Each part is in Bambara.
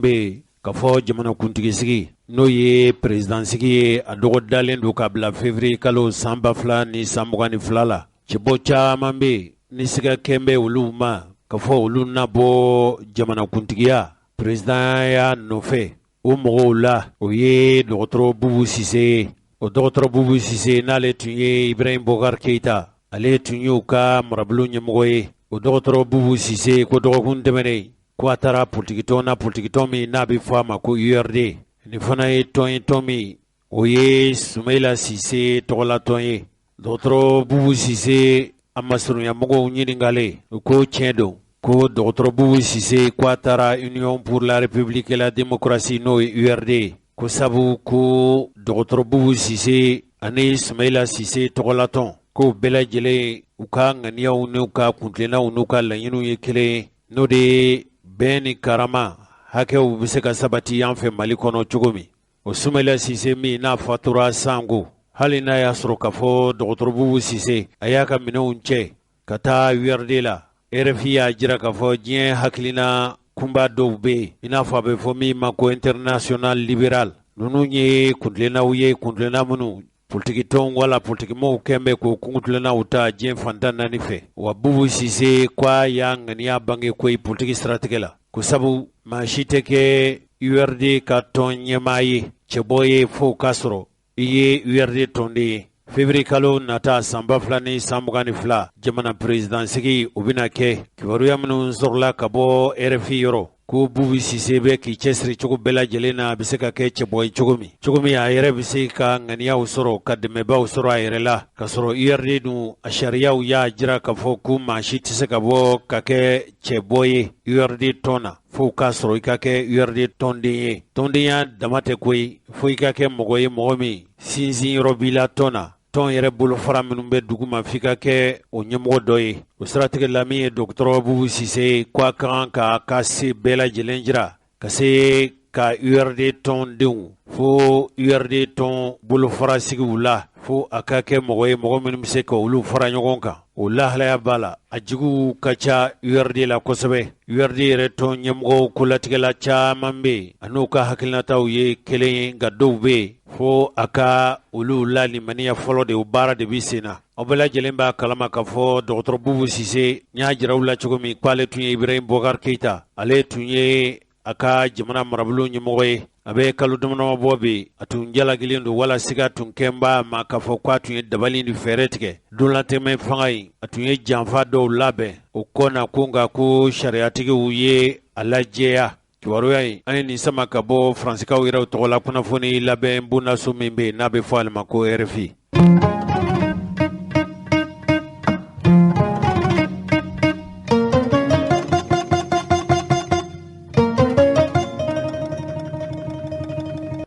Bɛ yen k'a fɔ jamanakuntigisigi n'o ye perezidansigi ye, a dɔgɔdalen don ka bila février kalo san 2022 la. Cɛbɔ caman bɛ yen ni siga kɛn bɛ olu ma k'a fɔ olu na bɔ jamanakuntigiya perezidanya nɔfɛ. O mɔgɔw la, o ye dɔgɔtɔrɔ Bubu Sise ye. O dɔgɔtɔrɔ Bubu Sise, n'ale tun ye Ibrahim Boubacar Keita, ale tun y'u ka marabolo ɲɛmɔgɔ ye. O dɔgɔtɔrɔ Bubu Sise ko dɔgɔkun tɛmɛnen ko a taara politikitɔn na, politikitɔn min n'a bɛ fɔ a ma ko URD. Nin fana ye tɔn ye, tɔn min o ye Sumayila Sise tɔgɔlatɔn ye. Dɔgɔtɔrɔ Bubu Sise a masurunyamɔgɔw ɲininkalen, u ko tiɲɛ don ko dɔgɔtɔrɔ Bubu Sise ko a taara Union pour la République et la démocratie, n'o ye URD ye, ko sabu ko dɔgɔtɔrɔ Bubu Sise ani Sumayila Sise tɔgɔlatɔn k'o bɛɛ lajɛlen u ka ŋaniyaw n'u ka kuntilennaw n'u ka laɲiniw ye kelen ye, n'o de ye bɛn ni karama hakɛw bɛ se ka sabati an fɛ Mali kɔnɔ cogo min. O Sumayila Sise min n'a fatura sango, hali n'a y'a sɔrɔ k'a fɔ dɔgɔtɔrɔ Bubu Sise a y'a ka minɛnw cɛ ka taa URD la, RFI y'a jira k'a fɔ diɲɛ hakilina kunba dɔw bɛ yen, i n'a fɔ a bɛ fɔ min ma ko international libéral. Ninnu ye kuntilennaw ye, kuntilenna minnu politikitɔnw wala politikimɔgɔw kɛn bɛ k'o kuntilennaw ta diɲɛ fan 14 fɛ. Wa Bubu Sise ko a y'a ŋaniya bange koyi politiki siratigɛ la, ko sabu maa si tɛ kɛ URD ka tɔn ɲɛmaa ye, cɛbɔ ye, fo k'a sɔrɔ i ye URD tɔnden ye. Février kalo nata san 2022, jamana perezidansigi o bɛna kɛ. Kibaruya minnu sɔrɔla ka bɔ RFI yɔrɔ, ko Bubu Sise bɛ k'i cɛsiri cogo bɛɛ lajɛlen na, a bɛ se ka kɛ cɛbɔ ye cogo min, cogo min a yɛrɛ bɛ se ka ŋaniyaw sɔrɔ, ka dɛmɛbaaw sɔrɔ a yɛrɛ la, k'a sɔrɔ URD dun a sariyaw y'a jira k'a fɔ ko maa si tɛ se ka bɔ ka kɛ cɛbɔ ye URD tɔn na fo k'a sɔrɔ i ka kɛ URD tɔnden ye. Tɔndenya dama tɛ koyi, fo i ka kɛ mɔgɔ ye, mɔgɔ min sinsin yɔrɔ b'i la tɔn na, tɔn yɛrɛ bolofara minnu bɛ dugu ma, f'i ka kɛ o ɲɛmɔgɔ dɔ ye. O siratigɛ la, min ye dɔgɔtɔrɔ Bubu Sise ye, ko a ka kan k'a ka se bɛɛ lajɛlen jira ka se ka URD tɔndenw fo URD tɔn bolofarasigiw la, fo a ka kɛ mɔgɔ ye, mɔgɔ minnu bɛ se ka olu fara ɲɔgɔn kan. O lahalaya b'a la, a juguw ka ca URD la kosɛbɛ. URD yɛrɛ tɔn ɲɛmɔgɔw kolatigɛla caman bɛ yen, a n'u ka hakilinataw ye kelen ye, nka dɔw bɛ yen fo a ka olu lalimaniya fɔlɔ de, o baara de bɛ sen na. Aw bɛɛ lajɛlen b'a kalama k'a fɔ dɔgɔtɔrɔ Bubu Sise, n y'a jira aw la cogo min k'ale tun ye Ibrahim Boubacar Keita, ale tun ye a ka jamana marabolo ɲɛmɔgɔ ye. A bɛ kalo damadama bɔ bi, a tun jalakilen don wala siga tun kɛn b'a ma k'a fɔ k'a tun ye dabali ni fɛɛrɛ tigɛ donlatɛmɛ fanga in, a tun ye janfa dɔw labɛn o kɔ na, ko nka ko sariyatigiw ye a lajɛya. Kibaruya in, an ye nin sama ka bɔ Faransikaw yɛrɛw tɔgɔla kunnafoni labɛn bondaso min bɛ yen n'a bɛ fɔ ale ma ko RFI.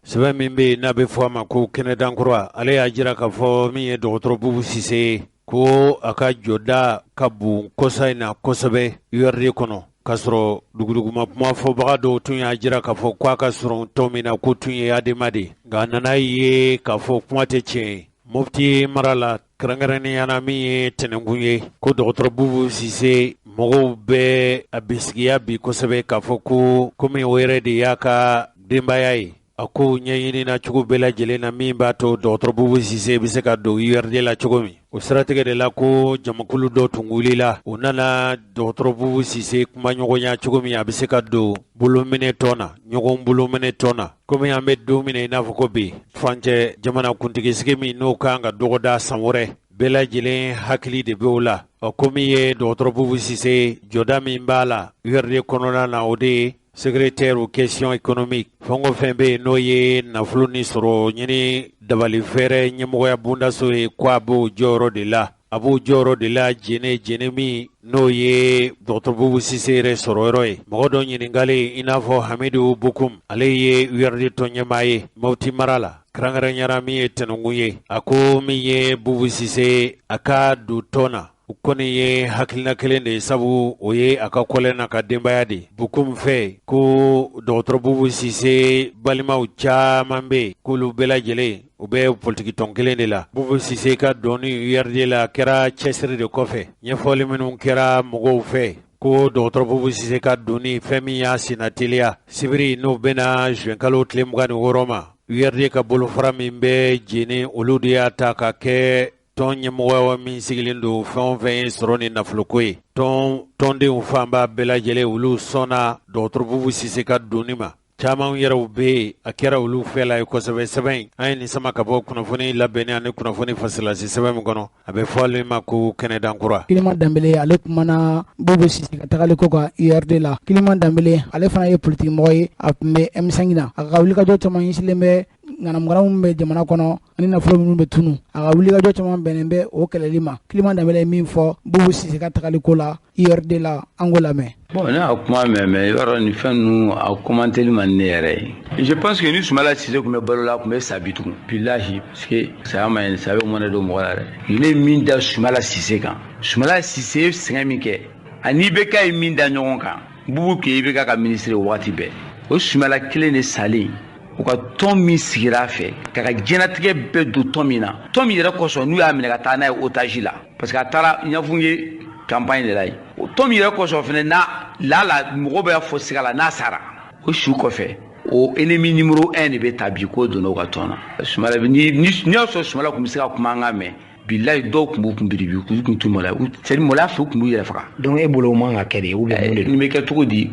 Sɛbɛn min bɛ yen n'a bɛ fɔ a ma ko Kɛnɛdankura, ale y'a jira k'a fɔ min ye dɔgɔtɔrɔ Bubu Sise ye, ko a ka jɔda ka bon kɔsa in na kosɛbɛ URD kɔnɔ, k'a sɔrɔ duguduguma kuma fɔbaga dɔw tun y'a jira k'a fɔ k'a ka surun tɔn min na, k'o tun ye Adema de ye, nka a nana ye k'a fɔ kuma tɛ tiɲɛ ye. Mopti mara la, kɛrɛnkɛrɛnnenya na min ye Tɛnɛnkun ye, ko dɔgɔtɔrɔ Bubu Sise mɔgɔw bɛ a bisigiya bi kosɛbɛ k'a fɔ ko komi o yɛrɛ de y'a ka denbaya ye, a ko ɲɛɲinina cogo bɛɛ lajɛlen na min b'a to dɔgɔtɔrɔ Bubu Sise bɛ se ka don URD la cogo min. O siratigɛ de la, ko jamakulu dɔ tun wulila, u nana dɔgɔtɔrɔ Bubu Sise kumaɲɔgɔnya cogo min a bɛ se ka don bolominɛ tɔn na, ɲɔgɔn bolominɛ tɔn na. Komi an bɛ don min na i n'a fɔ ko bi, furancɛ jamana kuntigisigi min n'o kan ka dɔgɔda san wɛrɛ, bɛɛ lajɛlen hakili de bɛ o la. Ɔ, ko min ye dɔgɔtɔrɔ Bubu Sise, jɔda min b'a la URD kɔnɔna na, o de ye secrétaire aux questions économiques. Fɛn o fɛn bɛ yen n'o ye nafolo ni sɔrɔ ɲini dabali fɛɛrɛ ɲɛmɔgɔya bondaso ye, ko a b'o jɔyɔrɔ de la, a b'o jɔyɔrɔ de la Jɛnɛ, Jɛnɛ min n'o ye dɔgɔtɔrɔ Bubu Sise yɛrɛ sɔrɔyɔrɔ ye. Mɔgɔ dɔ ɲininkalen, i n'a fɔ Hamidu Bokum, ale ye URD tɔn ɲɛmaa ye Mopti mara la, kɛrɛnkɛrɛnyara min ye Tɛnɛnkun ye, a ko min ye Bubu Sise, a ka don tɔn na, u kɔni ye hakilina kelen de ye, sabu o ye a ka kɔlɛn n'a ka denbaya de ye. Bokum fɛ ko dɔgɔtɔrɔ Bubu Sise balimaw caman bɛ yen, k'olu bɛɛ lajɛlen u bɛ politikitɔn kelen de la. Bubu Sise ka donni URD la kɛra cɛsiri de kɔfɛ, ɲɛfɔli minnu kɛra mɔgɔw fɛ. Ko dɔgɔtɔrɔ Bubu Sise ka donni fɛn min y'a senna teliya sibiri n'o bɛna juin kalo tile 26 ma, URD ka bolofara min bɛ Jene, olu de y'a ta ka kɛ tɔn ɲɛmɔgɔ min sigilen don fɛn o fɛn ye sɔrɔ ni nafoloko ye. Tɔn tɔndenw fanba bɛɛ lajɛlen, olu sɔnna dɔgɔtɔrɔ Bubu Sise ka donni ma. Caman yɛrɛw bɛ yen, a kɛra olu fɛla ye kosɛbɛ. Sɛbɛn in, an ye nin sama ka bɔ kunnafoni labɛnni ani kunnafoni fasilasi sɛbɛn min kɔnɔ, a bɛ fɔ ale ma ko Kɛnɛdankura. Kiliman Danbele, ale kumana Bubu Sise ka tagali ko kan URD la. Kiliman Danbele, ale fana ye politikimɔgɔ ye, a tun bɛ M5 na. A ka wulikajɔ caman ɲɛsinnen bɛ ŋanamuŋanamu min bɛ jamana kɔnɔ ani nafolo minnu bɛ tunu. A ka wulikajɔ caman bɛnnen bɛ o kɛlɛli ma. Kiliman Danbele ye min fɔ Bubu Sise ka tagali ko la URD la, an k'o lamɛn. Bon, ne y'a kuma mɛn, mais i b'a dɔn, nin fɛn ninnu a commenteli man di ne yɛrɛ ye. Je pense que ni Sumala Sise tun bɛ balo la, a tun bɛ sa bi tugun, bilahi, parce que saya ma ɲi, saya bɛ mɔnɛ don mɔgɔ la dɛ. Ne ye min da Sumala Sise kan, Sumala Sise ye sɛgɛn min kɛ ani IBK ye min da ɲɔgɔn kan, Bubu tun ye IBK ka ministre wagati bɛɛ, o Sumala kelen de salen, u ka tɔn min sigira a fɛ k'a ka diɲɛlatigɛ bɛɛ don tɔn min na, tɔn min yɛrɛ kosɔn n'u y'a minɛ ka taa n'a ye otage la, parce que a taara Ɲafunke campagne de la yen, o tɔn min yɛrɛ kosɔn fɛnɛ n'a la mɔgɔ bɛ fɔ siga la n'a sara, o su kɔfɛ, o ennemi numéro 1 de bɛ ta bi k'o donna o ka tɔn na. Sumala, ni y'a sɔrɔ Sumala tun bɛ se ka kuma an ka mɛn, bilayi, dɔw tun b'u kun biribi, k'u kun t'u maloya, c'est à dire maloya fɛ, u tun b'u yɛrɛ faga. Donc e bolo, o man ka kɛ de ou bien mun de don? Nin bɛ kɛ cogo di?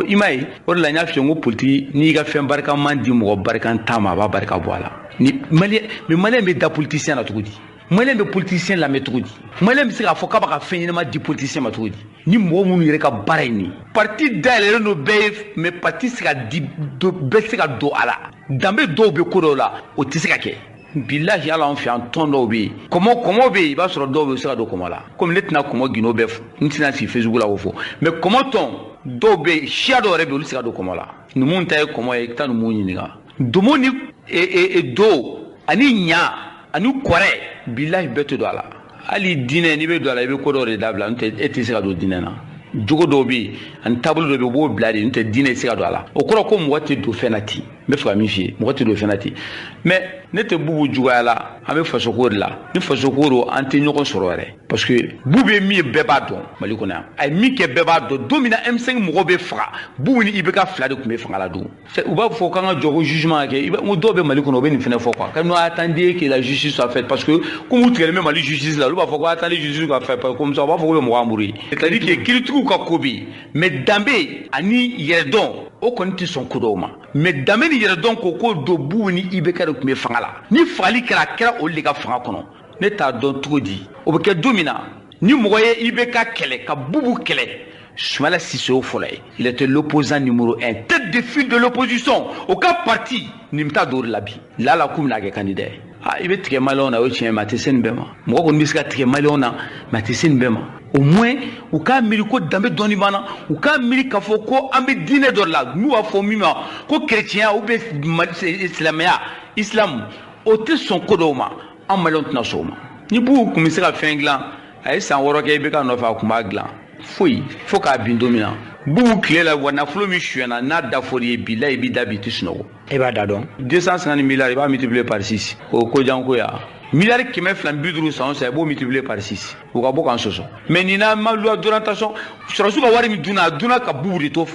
I m'a ye, o de la n y'a f'i ye n ko politique, n'i ka fɛn barikama di mɔgɔ barikantan ma, a b'a barika bɔ a la. Ni malien, mais malien bɛ da politicien na cogo di? Malien bɛ politicien lamɛn cogo di? Malien bɛ se k'a fɔ k'a b'a ka fɛn ɲɛnama di politicien ma cogo di? Ni mɔgɔ minnu yɛrɛ ka baara ye nin, parti dayɛlɛlen don bɛɛ ye, mais parti se ka di bɛɛ se ka don a la, danbe dɔw bɛ ko dɔw la, o tɛ se ka kɛ. Bilahi, hali anw fɛ yan, tɔn dɔw bɛ yen, kɔmɔ kɔmɔ bɛ yen, i b'a sɔrɔ dɔw bɛ yen, u bɛ se ka don kɔmɔ la. Komi ne tɛna kɔmɔ gindo bɛɛ fɔ, n tɛna sigi Facebook la k'o fɔ, mais kɔmɔ tɔn dɔw bɛ yen, siya dɔw yɛrɛ bɛ yen, olu tɛ se ka don kɔmɔ la. Numu ta ye kɔmɔ ye, i taa numu ɲininka. Domo ni do ani ɲa ani kɔrɛ, bilahi, bɛɛ tɛ don a la. Hali diinɛ, n'i bɛ don a la, i bɛ ko dɔw de dabila, n'o tɛ e tɛ se ka don diinɛ na. Jogo dɔw bɛ yen ani taabolo dɔw bɛ yen, u b'o bila de, n'o tɛ diinɛ tɛ se ka don a la. O kɔrɔ ko mɔgɔ tɛ don fɛn na ten. N bɛ fɛ ka min f'i ye, mɔgɔ tɛ don fɛn na ten. Mais ne tɛ Bubu juguya la, an bɛ fasoko de la. Ni fasoko don, an tɛ ɲɔgɔn sɔrɔ yɛrɛ, parce que Bubu ye min ye, bɛɛ b'a dɔn Mali kɔnɔ yan. A ye min kɛ, bɛɛ b'a dɔn. Don min na M5 mɔgɔw bɛ faga, Bubu ni IBK fila de tun bɛ fanga la don. U b'a fɔ k'an ka jɔ ko jugement ka kɛ. N ko dɔw bɛ Mali kɔnɔ, u bɛ nin fɛnɛ fɔ quoi, que nous attendez que la justice soit faite, parce que comme u tigɛlen bɛ Mali justice la, olu b'a fɔ ko attendez justice ka fait, comme ça u b'a fɔ k'u bɛ mɔgɔ embrouiller. C'est à dire que kiiritigiw ka ko bɛ yen, mais danbe ani yɛrɛdɔn, o kɔni tɛ sɔn ko dɔw ma. Mais danbe ni yɛrɛdɔn ko don, Bubu ni IBK de tun bɛ fanga la. Ni fagali kɛra, a kɛra olu de ka fanga kɔnɔ. Ne t'a dɔn cogo di o bɛ kɛ. Don min na ni mɔgɔ ye IBK kɛlɛ ka Bubu kɛlɛ, Soumaïla Cissé o fɔlɔ ye. Il était l'opposant numéro 1, tête de file de l'opposition. O ka parti nin bɛ taa don o de la bi lala k'u bɛna kɛ candidat ye. Ah, i bɛ tigɛ maliyɛnw na, o ye tiɲɛ ye, mais a tɛ se nin bɛɛ ma. Mɔgɔ kɔni bɛ se ka tigɛ maliyɛnw na, mais a tɛ se nin bɛɛ ma. Au moins u k'a miiri ko danbe dɔɔni b'an na, u k'a miiri k'a fɔ ko an bɛ diinɛ dɔ de la, n'u b'a fɔ min ma ko chrétien ou bien silamɛya, islam, o tɛ sɔn ko dɔw ma. An maliyɛnw tɛna sɔn o ma. Ni Bubu tun bɛ se ka fɛn dilan, a ye san 6 kɛ IBK nɔfɛ, a tun b'a dilan foyi fo k'a bin. Don min na Bubu tile la, wa nafolo min suyɛnna, n'a da fɔr'i ye, bilahi, i b'i da bi, i tɛ sunɔgɔ. E b'a da dɔn. 250 milliards, i b'a multiplier par 6, o ko jan ko ya. Miliyari 250 san o san, i b'o multiplier par 6, u ka bɔ k'an sɔsɔ. Mais nin n'a ma loi d'orientation, sɔrɔsiw ka wari min dunna, a dunna ka Bubu de to ka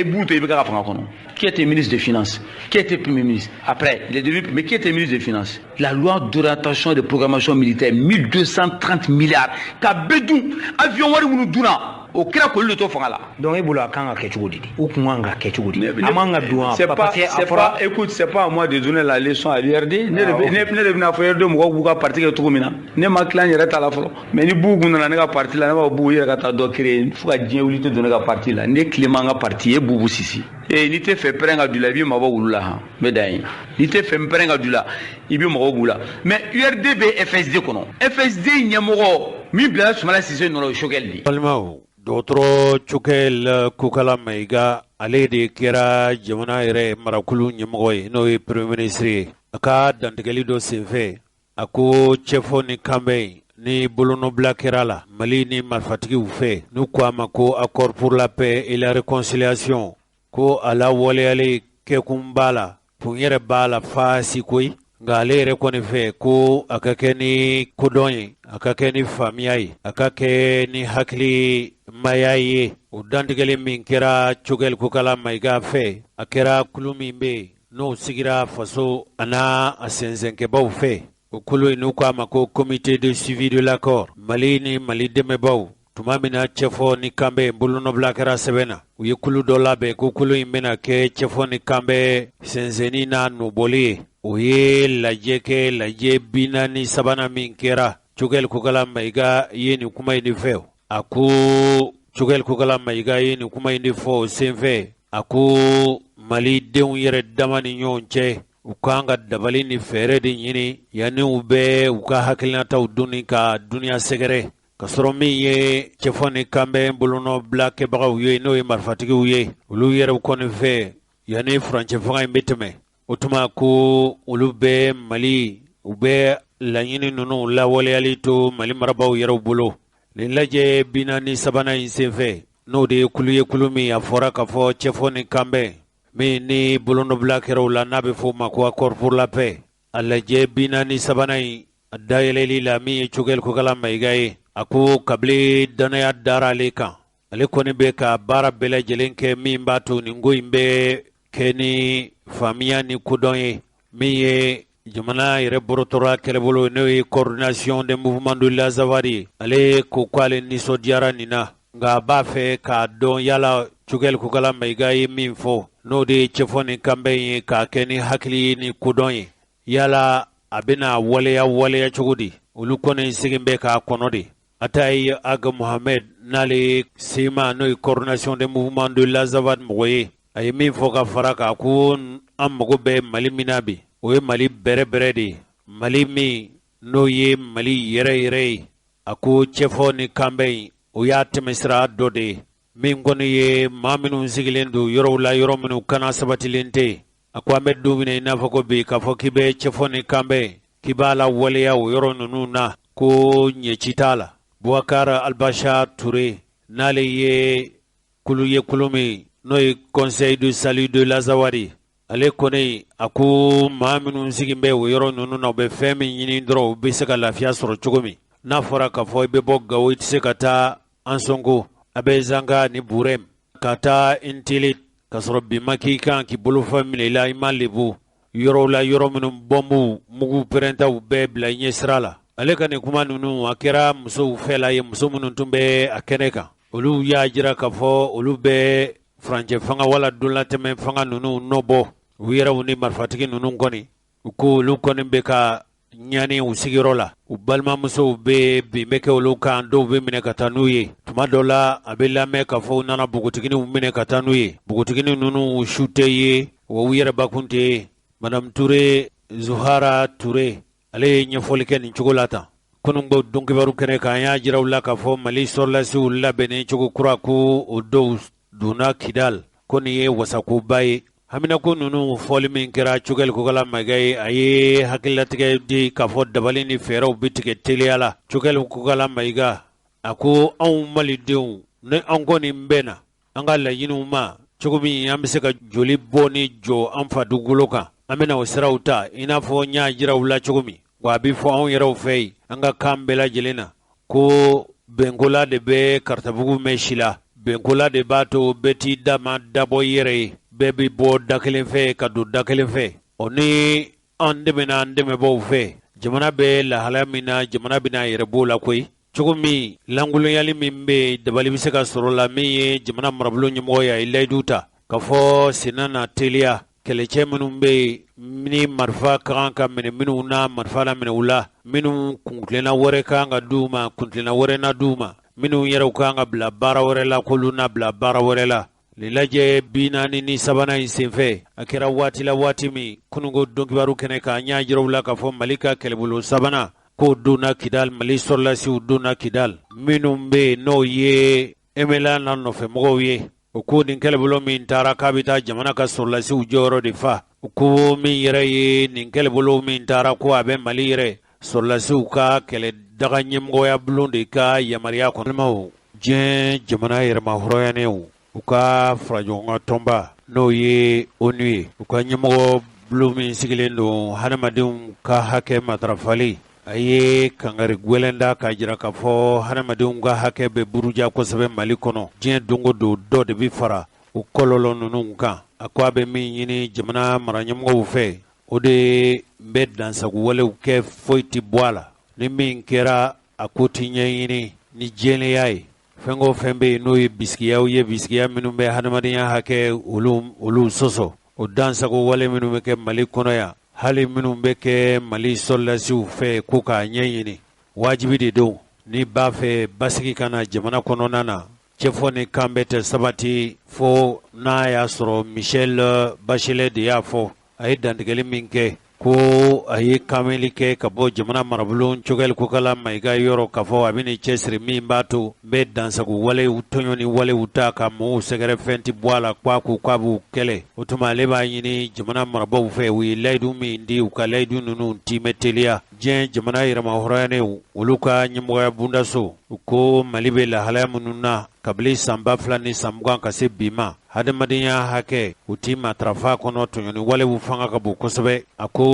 Bubu to IBK ka fanga kɔnɔ. Qui était ministre des finances? Qui était premier ministre? Après il est devenu, mais qui était ministre des finances? La loi d'orientation et de programmation militaire, 1230 milliards ka bɛɛ dun. Avion wari minnu dunna, o kɛra k'olu de to fanga la. Donc e bolo, a kan ka kɛ cogo di? U kun kan ka kɛ cogo di? A man ka dun wa? C'est pas, c'est pas, écoute, c'est pas à moi de donner la leçon à l'URD. Ne de bɛna fɔ URD mɔgɔw b'u ka parti kɛ cogo min na. Ne ma tila n yɛrɛ ta la fɔlɔ. Mais ni Bubu kun nana ne ka parti la, ne b'a fɔ Bubu, i yɛrɛ ka taa dɔ créer, fo ka diɲɛ wuli, tɛ don ne ka parti la. Ne tile man ka parti ye Bubu Sisi. Ee, n'i tɛ fɛ pɛrɛn ka don i la, i b'i mabɔ wulu la han. N bɛ dan yen. N'i tɛ fɛ pɛrɛn ka don i la, i bɛ mɔgɔw b'u la. Mais URD bɛ FSD kɔnɔ. FSD ɲɛmɔgɔ min bilala Sumala Sise nɔ la, o ye Choguel de ye. Balimaw, dɔgɔtɔrɔ Choguel Kokala Mayiga, ale de kɛra jamana yɛrɛ marakulu ɲɛmɔgɔ ye, n'o ye premier ministre ye. A ka dantigɛli dɔ senfɛ, a ko cɛfɔ ni kanbɛn ni bolonɔbila kɛra la Mali ni marifatigiw fɛ, n'u ko a ma ko accord pour la paix et la réconciliation, ko a lawaleyalen kɛkun b'a la, kun yɛrɛ b'a la faasi koyi. Nka ale yɛrɛ kɔni fɛ ko a ka kɛ ni kodɔn ye, a ka kɛ ni faamuya ye, a ka kɛ ni hakilimaya ye. O dantigɛli min kɛra Choguel Kokala Mayiga fɛ, a kɛra kulu min bɛ yen n'o sigira faso an'a a sɛnsɛnkɛbaw fɛ. O kulu in n'u k'a ma ko comité de suivi de l'accord Mali ni Mali dɛmɛbaaw. Tuma min na cɛfɔ ni kanbɛn bolonɔbila kɛra sɛbɛn na, u ye kulu dɔ labɛn ko kulu in bɛna kɛ cɛfɔ ni kanbɛn sɛnsɛnni n'a nɔbɔli ye. O ye lajɛ kɛ, lajɛ 43nan min kɛra. Choguel Kokala Mayiga ye nin kuma in de fɛ. A ko Choguel Kokala Mayiga ye nin kuma in de fɔ o senfɛ. A ko Malidenw yɛrɛ dama ni ɲɔgɔn cɛ, u kan ka dabali ni fɛɛrɛ de ɲini yanni u bɛ u ka hakilinataw donni ka dunuya sɛgɛrɛ. Ka sɔrɔ min ye cɛfɔ ni kanbɛn bolonɔbila kɛbagaw ye, n'o ye marifatigiw ye, olu yɛrɛw kɔni fɛ yanni furancɛ fanga in bɛ tɛmɛ, o tuma ko olu bɛ Mali, u bɛ laɲini ninnu lawaleyali to Mali marabaaw yɛrɛw bolo. Nin lajɛ 43nan in senfɛ, n'o de ye kulu ye, kulu min a fɔra k'a fɔ cɛfɔ ni kanbɛn min ni bolonɔbila kɛra o la, n'a bɛ fɔ o ma ko accord pour la paix, a lajɛ 43nan in a dayɛlɛli la, min ye Choguel Kokala Mayiga ye, a ko kabini dannaya dara ale kan, ale kɔni bɛ ka baara bɛɛ lajɛlen kɛ min b'a to nin ko in bɛ kɛ ni faamuya ni kodɔn ye. Min ye jamana yɛrɛ bɔrɔtɔra kɛlɛbolo, n'o ye coordination des mouvements de l'Azawad ye, ale ko k'ale nisɔndiyara nin na, nka a b'a fɛ k'a dɔn yala Choguel Kokala Mayiga ye min fɔ, n'o de ye cɛfɔ ni kanbɛn ye k'a kɛ ni hakili ni kodɔn ye, yala a bɛna waleya waleya cogo di? Olu kɔni segin bɛ k'a kɔnɔ de. Atayi Ag Mohamed, n'ale ye CMA, n'o ye coordination des mouvements de l'Azawad mɔgɔ ye, a ye min fɔ ka fara kan, ko an mago bɛ Mali min na bi, o ye Mali bɛrɛbɛrɛ de ye, Mali min n'o ye Mali yɛrɛ yɛrɛ ye. A ko cɛfɔ ni kanbɛn in, o y'a tɛmɛsira dɔ de ye. Min kɔni ye maa minnu sigilen don yɔrɔw la, yɔrɔ minnu kana sabatilen tɛ yen, a ko an bɛ don min na i n'a fɔ ko bi, k'a fɔ k'i bɛ cɛfɔ ni kanbɛn k'i b'a la waleya o yɔrɔ ninnu na, ko ɲɛci t'a la. Boubacar Albacha Touré, n'ale ye kulu ye, kulu min n'o ye Conseil de salut de l'Azawad, ale kɔni a ko maa minnu sigin bɛ o yɔrɔ ninnu na, u bɛ fɛn min ɲini dɔrɔn, u bɛ se ka lafiya sɔrɔ cogo min. N'a fɔra k'a fɔ i bɛ bɔ Gawo, i tɛ se ka taa Ansongo, Abezanga ni Burem, ka taa Intili, ka sɔrɔ bi ma k'i kan k'i bolofɛn minɛ i la, i ma lebu yɔrɔw la, yɔrɔ minnu bɔnbuw mugu pɛrɛntaw bɛɛ bila i ɲɛ sira la. Ale ka nin kuma ninnu, a kɛra musow fɛla ye. Muso minnu tun bɛ a kɛnɛ kan, olu y'a jira k'a fɔ olu bɛ furancɛ fanga wala donlatɛmɛ fanga ninnu nɔbɔ u yɛrɛw ni marifatigi ninnu kɔni. U ko olu kɔni bɛ ka ɲani u sigiyɔrɔ la, u balimamusow bɛ bin bɛ kɛ olu kan, dɔw bɛ minɛ ka taa n'u ye. Tuma dɔ la, a bɛ lamɛn k'a fɔ u nana npogotigininw minɛ ka taa n'u ye. Npogotiginin ninnu su tɛ ye wa u yɛrɛ bakun tɛ ye. Madame Touré, Zuhara Touré, ale ye ɲɛfɔli kɛ nin cogo la tan. Kununko donkibaru kɛnɛ kan, an y'a jira u la k'a fɔ Mali sɔrɔlasiw labɛnnen cogo kura, ko o dɔw donna Kidal, ko nin ye wasakoba ye. Haminako ninnu fɔli min kɛra, Choguel Kokala Mayiga ye, a ye hakililatigɛ di k'a fɔ dabali ni fɛɛrɛw bɛ tigɛ teliya la. Choguel Kokala Mayiga a ko anw Malidenw, ni an kɔni bɛnna an ka laɲiniw ma cogo min, an bɛ se ka joli bɔ ni jɔ an fa dugukolo kan, an bɛna o siraw ta i n'a fɔ n y'a jira u la cogo min. Wa a bɛ fɔ anw yɛrɛw fɛ yen, an ka kan bɛɛ lajɛlen na, ko bɛnkola de bɛ karatabugu mɛn si la, bɛnkola de b'a to bɛɛ t'i dama dabɔ i yɛrɛ ye, bɛɛ bɛ bɔ da kelen fɛ ka don da kelen fɛ. O ni an dɛmɛna an dɛmɛbaaw fɛ, jamana bɛ lahalaya min na, jamana bɛna a yɛrɛ b'o la koyi. Cogo min lankolonyali min bɛ yen, dabali bɛ se ka sɔrɔ la. Min ye jamana marabolo ɲɛmɔgɔ ye, a ye layidu ta k'a fɔ senna na teliya, kɛlɛcɛ minnu bɛ yen ni marifa ka kan ka minɛ minnu na, marifa la minɛ u la, minnu kuntilenna wɛrɛ ka kan ka d'u ma, kuntilenna wɛrɛ na d'u ma, minnu yɛrɛw ka kan ka bila baara wɛrɛ la, k'olu na bila baara wɛrɛ la. Nin lajɛ 43nan in senfɛ, a kɛra waati la, waati min kununko donkibaru kɛnɛ kan, an y'a jira u la k'a fɔ Mali ka kɛlɛbolo sabanan k'o donna Kidal. Mali sɔrɔlasiw donna Kidal, minnu bɛ yen n'o ye MNLA n'a nɔfɛmɔgɔw ye. O ko nin kɛlɛbolo min taara, k'a bɛ taa jamana ka sɔrɔlasiw jɔyɔrɔ de fa. U ko min yɛrɛ ye nin kɛlɛbolo min taara, ko a bɛ Mali yɛrɛ sɔrɔlasiw ka kɛlɛ daga ɲɛmɔgɔya bulon de ka yamaruya kɔnɔ. Diɲɛ jamana yɛrɛma hɔrɔnyanenw, u ka faraɲɔgɔnkan tɔnba, n'o ye ONU ye, u ka ɲɛmɔgɔ Bulon min sigilen don hadamadenw ka hakɛ matarafali, a ye kangari gwɛlɛn da k'a jira k'a fɔ hadamadenw ka hakɛ bɛ buruja kosɛbɛ Mali kɔnɔ. Diɲɛ don o don dɔ de bɛ fara o kɔlɔlɔ ninnu kan. A ko a bɛ min ɲini jamana maraɲɛmɔgɔw fɛ, o de bɛ dansagowalew kɛ, foyi tɛ bɔ a la. Ni min kɛra, a ko tɛ ɲɛɲini ni jɛlenya ye. Fɛn o fɛn bɛ yen n'o ye bisigiyaw ye, bisigiya minnu bɛ hadamadenya hakɛ olu sɔsɔ, o dansago wale minnu bɛ kɛ Mali kɔnɔ yan, hali minnu bɛ kɛ Mali sɔrɔdasiw fɛ, ko k'a ɲɛɲini wajibi de don. Ni b'a fɛ basigi ka na jamana kɔnɔna na, cɛfɔ ni kanbɛn tɛ sabati fo n'a y'a sɔrɔ Michelle Bachelet de y'a fɔ. A ye dantigɛli min kɛ, ko a ye kanwele kɛ ka bɔ jamana marabulon Choguel Kokalla Maïga yɔrɔ, k'a fɔ a bɛ nin cɛsiri min b'a to n bɛ dansago walew, tɔɲɔni walew ta ka mɔgɔw sɛgɛrɛ, fɛn tɛ bɔ a la, k'a ko k'a b'u kɛlɛ. O tuma ale b'a ɲini jamana marabaaw fɛ, u ye layidu min di, u ka layidu ninnu timɛ teliya. Diɲɛ jamana yɛrɛmahɔrɔnyalenw, olu ka ɲɛmɔgɔya bundaso, u ko Mali bɛ lahalaya minnu na kabini san 2020 ka se bi ma, hadamadenya hakɛ u ti matarafa kɔnɔ, tɔɲɔni walew fanga ka bon kosɛbɛ. A ko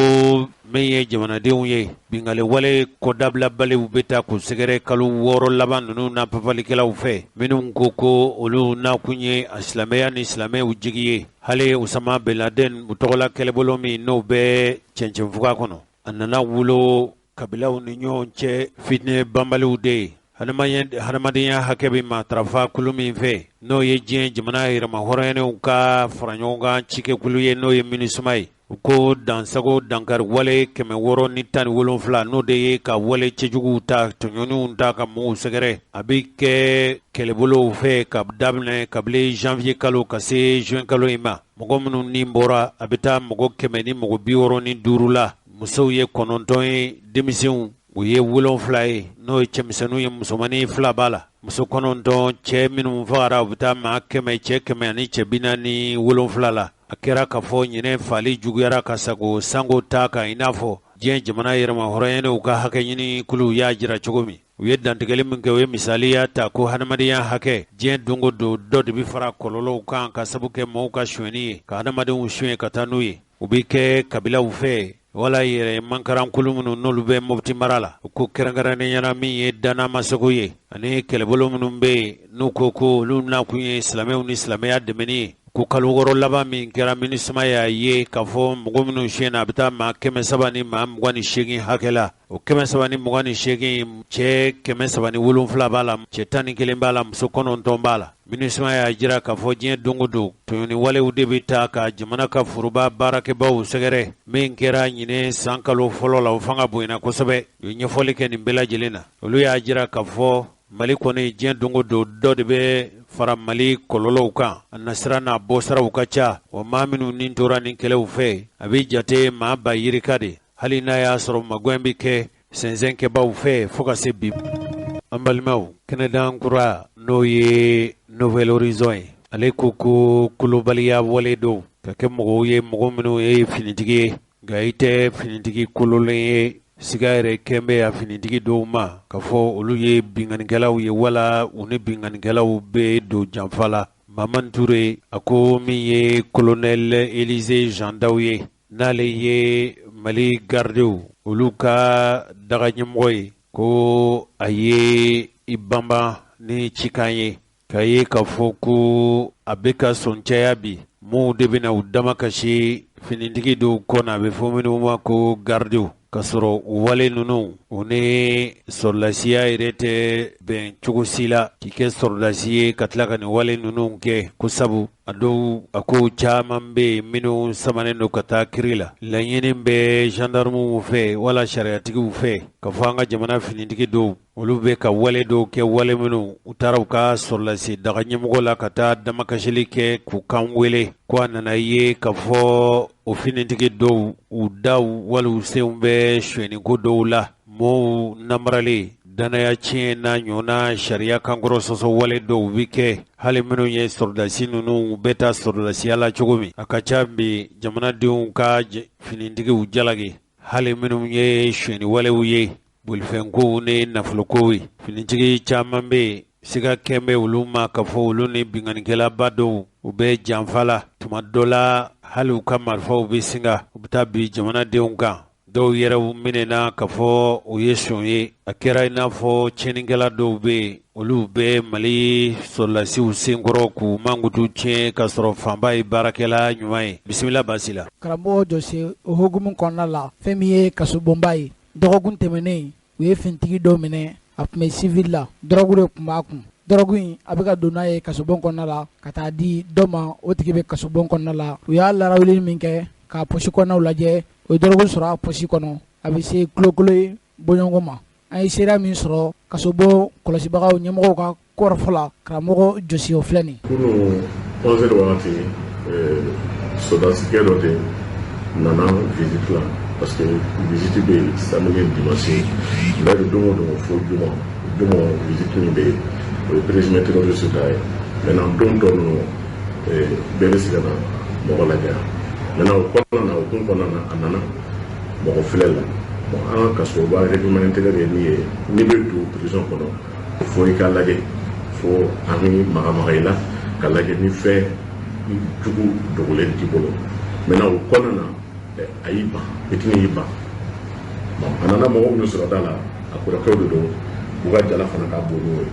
min ye jamanadenw ye, binkanni wale kɔdabilabaliw bɛ taa k'u sɛgɛrɛ kalo 6 laban ninnu na papalikɛlaw fɛ, minnu ko ko olu nakun ye a silamɛya ni silamɛw jigi ye. Hali Usama bin Laden u tɔgɔla kɛlɛbolo min n'o bɛ cɛncɛnfuga kɔnɔ, a nana wolo kabilaw ni ɲɔgɔn cɛ fitinɛ banbaliw de ye. Hadamadenya hakɛ bɛ matarafa kulu min fɛ, n'o ye diɲɛ jamana yɛrɛmahɔrɔnyalenw ka fara ɲɔgɔn kan cikɛkulu ye, n'o ye MINUSMA ye, u ko dansago dankari wale 617, n'o de ye ka wale cɛjuguw ta, tɔɲɔniw ta ka mɔgɔw sɛgɛrɛ, a bɛ kɛ kɛlɛbolow fɛ ka daminɛ kabini janvier kalo ka se juin kalo in ma. Mɔgɔ minnu ni bɔra, a bɛ taa mɔgɔ 165 la. Musow ye 9 ye, denmisɛnw u ye 7 ye, n'o ye cɛmisɛnninw ye, musomannin 2 b'a la, muso 9. Cɛ minnu fagara, u bɛ taa maa 100, cɛ 100 ani cɛ 47 la. A kɛra k'a fɔ ɲinɛ fali juguyara ka sago sango ta kan, i n'a fɔ diɲɛ jamana yɛrɛmahɔrɔnyalenw ka hakɛ ɲini kuluw y'a jira cogo min. U ye dantigɛli min kɛ, u ye misaliya ta ko hadamadenya hakɛ, diɲɛ don o don dɔ de bɛ fara kɔlɔlɔw kan ka sabu kɛ mɔgɔw ka sonyɛni ye, ka hadamadenw sonya ka taa n'u ye. U bɛ kɛ kabilaw fɛ wala yɛrɛ mankarankulu minnu n'olu bɛ Mopti mara la. U ko kɛrɛnkɛrɛnnenya la, min ye Dana Massogo ye ani kɛlɛbolo minnu bɛ yen n'u ko ko olu nakun ye silamɛw ni silamɛya dɛmɛni ye, ko kalo 6 laban min kɛra, MINUSMA y'a ye k'a fɔ mɔgɔ minnu sonyɛna, a bɛ taa maa 328 hakɛ la. O 328, cɛ 307 b'a la, cɛ 11 b'a la, muso 9 b'a la. MINUSMA y'a jira k'a fɔ diɲɛ don o don tɔɲɔni walew de bɛ taa ka jamana ka foroba baarakɛbaw sɛgɛrɛ. Min kɛra ɲinɛ san kalo fɔlɔ la, o fanga bonyana kosɛbɛ. U ye ɲɛfɔli kɛ nin bɛɛ lajɛlen na. Olu y'a jira k'a fɔ Mali kɔni, diɲɛ don o don dɔ de bɛ fara Mali kɔlɔlɔw kan. A nasira n'a bɔsiraw ka ca wa. Maa minnu ni tora nin kɛlɛw fɛ, a bɛ jate maa ba yirika de, hali n'a y'a sɔrɔ magɛn bɛ kɛ sɛnsɛnkɛbaw fɛ fo ka se bi. An balimaw, kɛnɛdan kura, n'o ye Nouvel Horizon ye, ale ko ko kolobaliya wale don ka kɛ mɔgɔw ye, mɔgɔ minnu ye finitigi ye nka i tɛ finitigi kololen ye. Siga yɛrɛ kɛn bɛ a finitigi dɔw ma k'a fɔ olu ye binkannikɛlaw ye wala u ni binkannikɛlaw bɛ don janfa la. Maman Touré, a ko min ye colonel Élisée Jean Daw ye, n'ale ye Mali gardew olu ka daga ɲɛmɔgɔ ye, ko a ye i banban ni cikan ye k'a ye k'a fɔ ko a bɛ ka sɔn caya bi, maaw de bɛna u dama kasi finitigi dɔw kɔnɔ, a bɛ fɔ minnu ma ko gardew, k'a sɔrɔ u wale ninnu, u ni sɔrɔdasiya yɛrɛ tɛ bɛn cogo si la, k'i kɛ sɔrɔdasi ye ka tila ka nin wale ninnu kɛ, ko sabu a dɔw, a ko caman bɛ yen minnu samanen don ka taa kiri la. Laɲini bɛ gendarmew fɛ wala sariyatigiw fɛ ka fɔ an ka jamana finitigi dɔw, olu bɛ ka wale dɔw kɛ, wale minnu u taara u ka sɔrɔdasi daga ɲɛmɔgɔ la ka taa damakasili kɛ k'u kan wele, ko a nana ye k'a fɔ o finitigi dɔw, u daw wali u senw bɛ sonyɛniko dɔw la, mɔɔw namaralen, danaya tiɲɛ n'a ɲɔgɔnna sariya kankɔrɔ sɔsɔ wale dɔw bɛ kɛ. Hali minnu ye sɔrɔdasi ninnu bɛ taa sɔrɔdasiya la cogo min, a ka ca bi jamanadenw ka finitigiw jalaki, hali minnu ye sonyɛni walew ye, bolifɛnkow ni nafolokow ye. Finitigi caman bɛ yen, siga kɛn bɛ olu ma k'a fɔ olu ni binkannikɛlaba dɔw u bɛ janfa la tuma dɔ la. Hali u ka marifaw bɛ singa, u bɛ taa bin jamanadenw kan. Dɔw yɛrɛw minɛna k'a fɔ u ye son ye. A kɛra i n'a fɔ tiɲɛnikɛla dɔw bɛ yen, olu bɛ Mali sɔrɔdasiw senkɔrɔ k'u mankutu tiɲɛ k'a sɔrɔ fanba ye baarakɛla ɲuman ye. Bisimila baasi la. Karamɔgɔ Jɔse, o hukumu kɔnɔna la, fɛn min ye kasobonba ye, dɔgɔkun tɛmɛnen u ye fintigi dɔ minɛ, a tun bɛ civil la, dɔrɔgu de tun b'a kun. Dɔrɔgu in a bɛ ka don n'a ye kasobon kɔnɔna la ka taa di dɔ ma, o tigi bɛ kasobon kɔnɔna la. U y'a larawuli min kɛ k'a poche kɔnɔnaw lajɛ, o ye dɔrɔgu sɔrɔ a poche kɔnɔ, a bɛ se kilo kelen bɔɲɔgɔnko ma. An ye seereya min sɔrɔ kasobon kɔlɔsibagaw ɲɛmɔgɔw ka kɔrɔfɔ la, karamɔgɔ Jɔsi, o filɛ nin. Kunun 11 wagati, sɔrɔdasikɛ dɔ de nana visite la, parce que visite bɛ yen samedi ni dimanche n'a bɛ don o don fo juma juma. Visite min bɛ yen, o ye présumé terroriste ta ye. Maintenant, don tɔ ninnu, bɛɛ bɛ se ka na mɔgɔ lajɛ. Maintenant, o kɔnɔna na, o kun kɔnɔna na, a nana mɔgɔ filɛ la. Bon, an ka kasoba règlement intérieur ye min ye, n'i bɛ don prison kɔnɔ, fo i ka lajɛ, fo an bɛ maga maga i la ka lajɛ ni fɛn jugu dogolen t'i bolo. Maintenant, o kɔnɔna na, a y'i ban, fitinin y'i ban. Bon, a nana mɔgɔ minnu sɔrɔ da la, a kɔrɔkɛw de don. U ka jala fana ka bon n'o ye.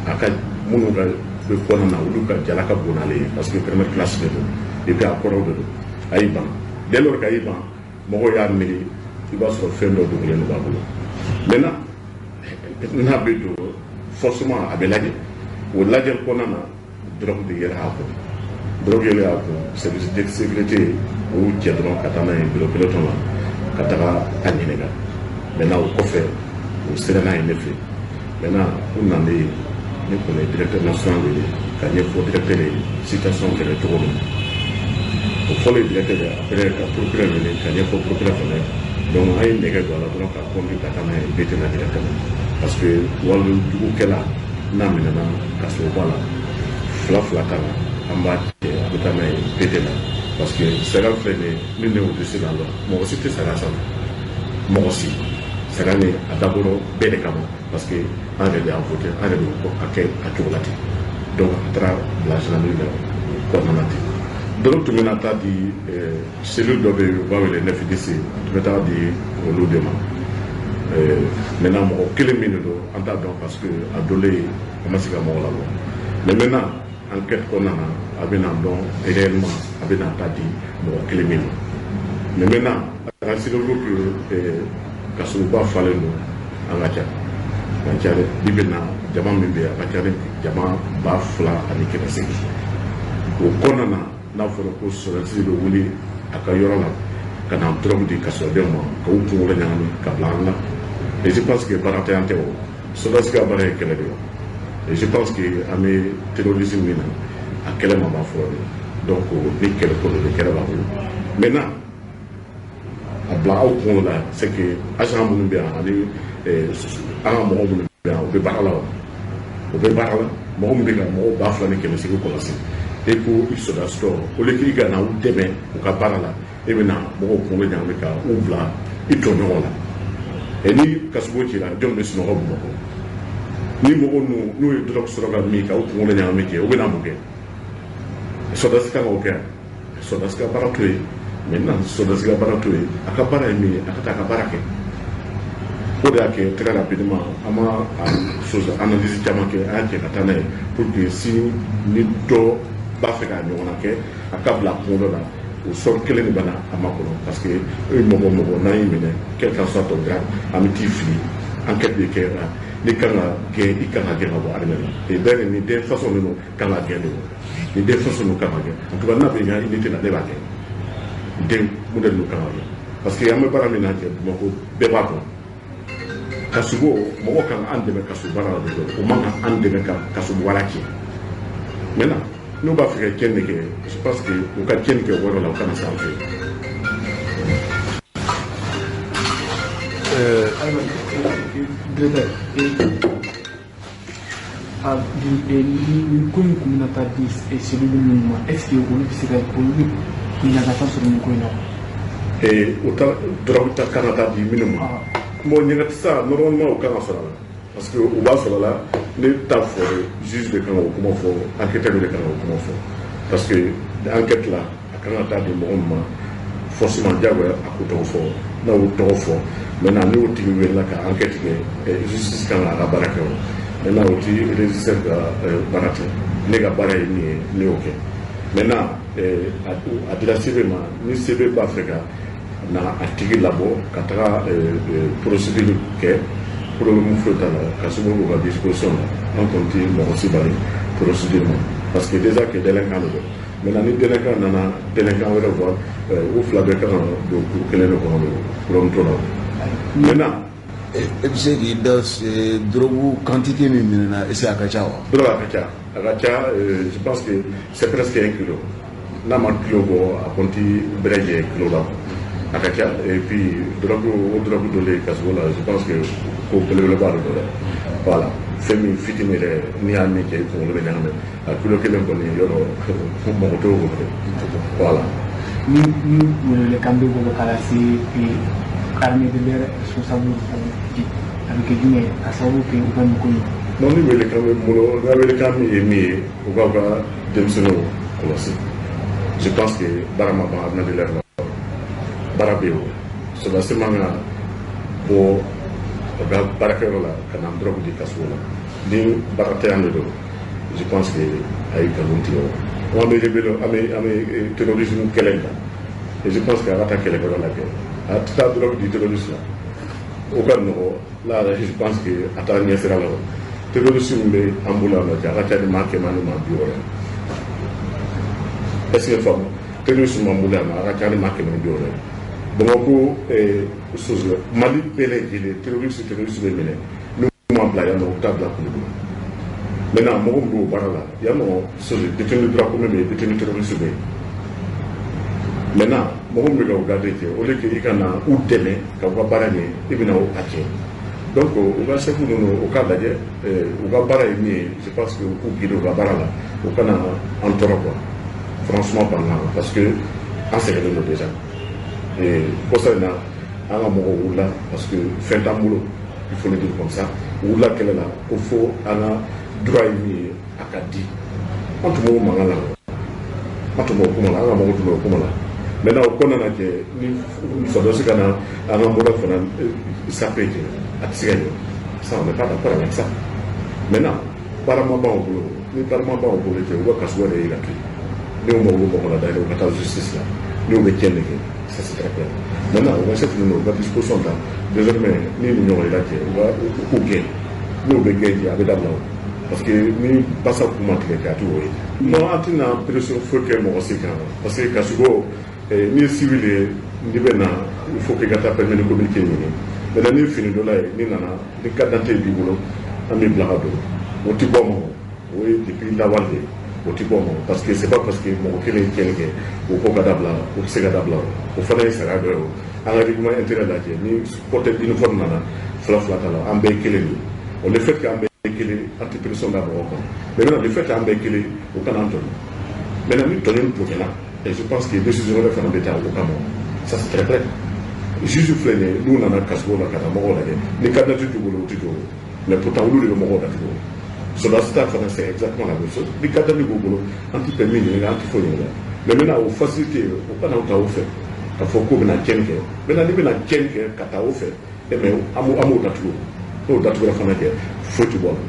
A ka minnu ka bɛ kɔnɔna na, olu ka jala ka bon n'ale ye, parce que première classe de don, et puis a kɔrɔw de don. A y'i ban. Dès lors qu'a y'i ban, mɔgɔw y'a miiri i b'a sɔrɔ fɛn dɔ dogolen don b'a bolo. Maintenant, n'a bɛ don, forcément a bɛ lajɛ. O lajɛli kɔnɔna na, drogue de yɛrɛ a kun, drogue yɛrɛ a kun. Service de sécurité o y'u jɛ dɔrɔn ka taa n'a ye bureau peloton la ka taga a ɲininka. Maintenant, o kɔfɛ, u sera n'a ye ne fɛ. Maintenant, u nalen, ne kɔni ye directeur national wele ka ɲɛfɔ directeur ye situation kɛra cogo min na. O fɔlɔ ye directeur ye. Après, ka procureur wele ka ɲɛfɔ procureur fana ye. Donc an ye nɛgɛ don a la dɔrɔn ka conduire ka taa n'a ye BT la directement, parce que walijugukɛla n'a minɛna kasoba la, fila fila t'a la, an b'a cɛ, a bɛ taa n'a ye BT la, parce que sariya filɛ nin ye, ni ne o tɛ se la, mɔgɔ si tɛ sariya sanfɛ, mɔgɔ si. Sariya nin a dabɔra bɛɛ de kama, parce que an yɛrɛ de y'a voté, an yɛrɛ de ko a kɛ a cogo la ten. Donc a taara bila gendarmerie la o kɔnɔna na ten. Dɔrɔn tun bɛna taa di cellule dɔ bɛ yen, u b'a wele 9DC, a tun bɛ taa di olu de ma. Maintenant, mɔgɔ kelen min de don, an t'a dɔn, parce que a dolen a ma se ka mɔgɔ labɔ. Mais maintenant, enquête kɔnɔna na, a bɛna dɔn réellement a bɛna taa di mɔgɔ kelen min ma. Mais maintenant, rassurez-vous que kasoba falen don, an ka ca, a ka ca dɛ. Bi bi in na, jama min bɛ yen, a ka ca ni jama 2800. O kɔnɔna na, n'a fɔra ko sɔrɔdasi bɛ wuli a ka yɔrɔ la ka na drogue di kasodenw ma ka u kunkolo ɲagami ka bila an la, et je pense que baara tɛ an tɛ. O sɔrɔdasi ka baara ye kɛlɛ de ye, et je pense que an bɛ terrorisme min na, a kɛlɛ ma ban fɔlɔ de. Donc ni kɛlɛ ko don, kɛlɛ b'a bolo. Maintenant, a bila aw kunkolo la, c'est que agent minnu bɛ yan ani an ka mɔgɔ minnu bɛ yan, u bɛ baara la, o u bɛ baara la. Mɔgɔ min bɛ ka mɔgɔw 2800 kɔlɔsi, e ko i sɔrɔdasi tɔ, au lieu k'i ka na u dɛmɛ u ka baara la, e bɛ na mɔgɔw kunkolo ɲagami ka u bila i tɔɲɔgɔn la. Et ni kasogo cira, jɔn bɛ sunɔgɔ Bamakɔ? Ni mɔgɔw ninnu n'u ye drogue sɔrɔ ka min ka u kunkolo ɲagami kɛ, u bɛ na mun kɛ? Sɔrɔdasi kan k'o kɛ? Sɔrɔdasi ka baara to yen. Maintenant, sɔrɔdasi ka baara to yen, a ka baara ye min ye, a ka taa a ka baara kɛ. O de y'a kɛ très rapidement, an ma a chose analyse caman kɛ, an y'a kɛ ka taa n'a ye pour que sini, ni dɔ b'a fɛ k'a ɲɔgɔnna kɛ, a ka bila kunkolo la, o sɔrɔ kelen de bɛ na a ma kɔnɔ, parce que e mɔgɔ mɔgɔ n'an y'i minɛ, quel qu'en soit ton grade, an bɛ t'i fili, enquête bɛ kɛ. N'i kan ka gɛn, i kan ka gɛn ka bɔ armée la. Et d'ailleurs, ni den façon ninnu kan ka gɛn de, o ni den façon ninnu kan ka gɛn. En tout cas, n'a bɛ ɲa unité la, ne b'a gɛn. Den modèle ninnu kan ka gɛn, parce que an bɛ baara min na kɛ Bamakɔ, bɛɛ b'a dɔn. Kasogo mɔgɔw kan ka an dɛmɛ kaso baara la de, o man ka an dɛmɛ ka kaso wara tiɲɛ. Maintenant, n'u b'a fɛ ka tiɲɛni kɛ, je pense que u ka tiɲɛni kɛ o yɔrɔ la, u kana se an fɛ yen. Directeur, a nin ko in kun bɛna taa di cellule minnu ma, est ce que olu bɛ se ka olu bɛ ɲagata sɔrɔ nin ko in na wa? O ta drogue ta kan ka taa di minnu ma, bon, ɲɛgɛn sisan, normalement o kan ka sɔrɔ a la, parce que u b'a sɔrɔ a la. Ne t'a fɔ, juge de kan k'o kuma fɔ, enquêteur de kan k'o kuma fɔ, parce que enquête la, a kan ka taa di mɔgɔ min ma, forcément diyagoya a k'o tɔgɔ fɔ. N'a y'o tɔgɔ fɔ, maintenant n'o tigi welela ka enquête kɛ, justice kan k'a ka baara kɛ. O maintenant, o ti régisseur ka baara tɛ. Ne ka baara ye min ye, ne y'o kɛ. Maintenant, a dira CB ma. Ni CB b'a fɛ ka na a tigi labɔ ka taga procédure kɛ, problème foyi t'a la. Ka sababu k'u ka disposition la, an kɔni ti mɔgɔ si bali procédure ma, parce que déjà que délinquant de don. Maintenant, ni délinquant nana délinquant wɛrɛ fɔ, u fila bɛɛ kan ka don kuru kelen de kɔnɔ, problème t'o la maintenant. E bɛ se k'i da drogue quantité min minɛna, est-ce que a ka ca wa? Drogue a ka ca, a ka ca. Je pense que c'est presque 1 kilo. N'a ma kilo bɔ, a kɔni ti bɛrɛ jɛ kilo la. A ka ca. Et puis drogue, o drogue dɔ kaso la, je pense que ko belebeleba de don dɛ. Voilà, fɛn min fitinin yɛrɛ, n'i y'a min kɛ, i kunkolo bɛ ɲagami. A kilo kelen kɔni, yɔrɔ mɔgɔ t'o kɔnɔ dɛ. Voilà. Ni welewelekan bɛ bolo k'a lase armée de l'air responsable bi, a bɛ kɛ jumɛn ye ka sababu kɛ u ka nin ko in? Non, ni welekan bɛ n bolo, n ka welekan min ye min ye, u k'aw ka denmisɛnninw kɔlɔsi. Je pense que baara ma ban armée de l'air la, baara bɛ yen. O sɔrɔdasi man ka bɔ u ka baarakɛyɔrɔ la ka na drogue di kaso la. Ni baara tɛ yan de don, je pense que a ye nkalon tigɛ. O an bɛ rébellion, an bɛ terrorisme kɛlɛ in na, et je pense que a ka taa kɛlɛkɛyɔrɔ la kɛ, a tɛ taa drogue di terroriste la. O ka nɔgɔ la, je pense que a taa ɲɛsira la. O terroriste min bɛ an bolo yan nɔ, a ka ca ni maa 160. Est ce que faamu? Terroriste min b'an bolo yan nɔ, a ka ca ni maa 160 ye. Bamakɔ chose, Mali bɛɛ lajɛlen, terroriste bɛ minɛ, n'u ma bila yan nɔ, u bɛ taa bila Kulukoro. Maintenant, mɔgɔ min b'o baara la yan nɔ, chose, détenu droit commun bɛ yen, détenu terroriste bɛ yen. Maintenant, mɔgɔ min bɛ ka o garde kɛ, au lieu que i ka na u dɛmɛ ka u ka baara ɲɛ, i bɛ na a tiɲɛ. Donc u ka chef ninnu, u k'a lajɛ u ka baara ye min ye. Je pense que u k'u guider u ka baara la, u kana an tɔɔrɔ quoi, franchement parlant, parce que an sɛgɛnnen don déjà. Kɔsa in na, an ka mɔgɔw wulila, parce que fɛn t'an bolo, il faut le dire comme ça. U wulila kɛlɛ la ko fo an ka droit ye min ye, a ka di. An tun b'o mankan la, an tun b'o kuma la, an ka mɔgɔw tun b'o kuma la. Maintenant, o ko nana kɛ ni sɔrɔdasi ka na an ka modèle fana sape kɛ, a tɛ se ka ɲɛ. Ça, on n'est pas d'accord avec ça. Maintenant, baara ma ban u bolo. Ni baara ma ban u bolo kɛ, u ka kaso de ye ka to yen. N'u mago bɛ mɔgɔ la dayɛlɛ, u ka taa justice la n'u bɛ tiɲɛni kɛ. Ça, c'est très clair. Maintenant, u ka chef ninnu, u ka disposition ta désormais. Ni nin ɲɔgɔn yira kɛ, u ka u k'u gɛn. N'u bɛ gɛn kɛ, a bɛ dabila o, parce que ni basa kun ma tigɛ kɛ, a t'o ye. Non, an tɛna pression foyi kɛ mɔgɔ si kan, parce que kasugo, n'i ye civil ye, n'i bɛ na, il faut que i ka taa permis de communiquer ɲini. Maintenant, ni fini dɔ la ye, n'i nana ni carte d'identité b'i bolo, an b'i bila ka don. O ti bɔ ma, o ye depuis lawale de ye, o ti bɔ ma, parce que c'est pas parce que mɔgɔ kelen ye tiɲɛni kɛ, o ko ka dabila. O tɛ se ka dabila. O fana ye sariya dɔ ye. O an ka règlement intérieur lajɛ, ni porteur d'uniforme nana, fila fila t'a la, an bɛɛ ye kelen de ye. O le fait que an bɛɛ ye kelen, an tɛ pression da mɔgɔ kan. Mais maintenant, le fait que an bɛɛ ye kelen, o kana an tɔɲɔ. Maintenant, ni tɔɲɔ bonyana, et je pense que décision wɛrɛ fana bɛ taa o kama. Ça, c'est très clair. Juge filɛ nin ye, n'u nana kaso la ka taa mɔgɔw lajɛ, ni carte d'identité t'u bolo, u tɛ jɔ. Mais pourtant, olu de bɛ mɔgɔw datugu. Sɔrɔdasi ta fana, c'est exactement la même chose. Ni carte d'identité b'u bolo, an tɛ permis ɲininka, an tɛ foyi ɲininka. Mais maintenant, o facilité, o kana ta o fɛ k'a fɔ k'u bɛna tiɲɛni kɛ. Maintenant, n'i bɛna tiɲɛni kɛ ka taa o fɛ, e mais an b'o datugu. N'o datugura fana kɛ, foyi tɛ bɔ a la.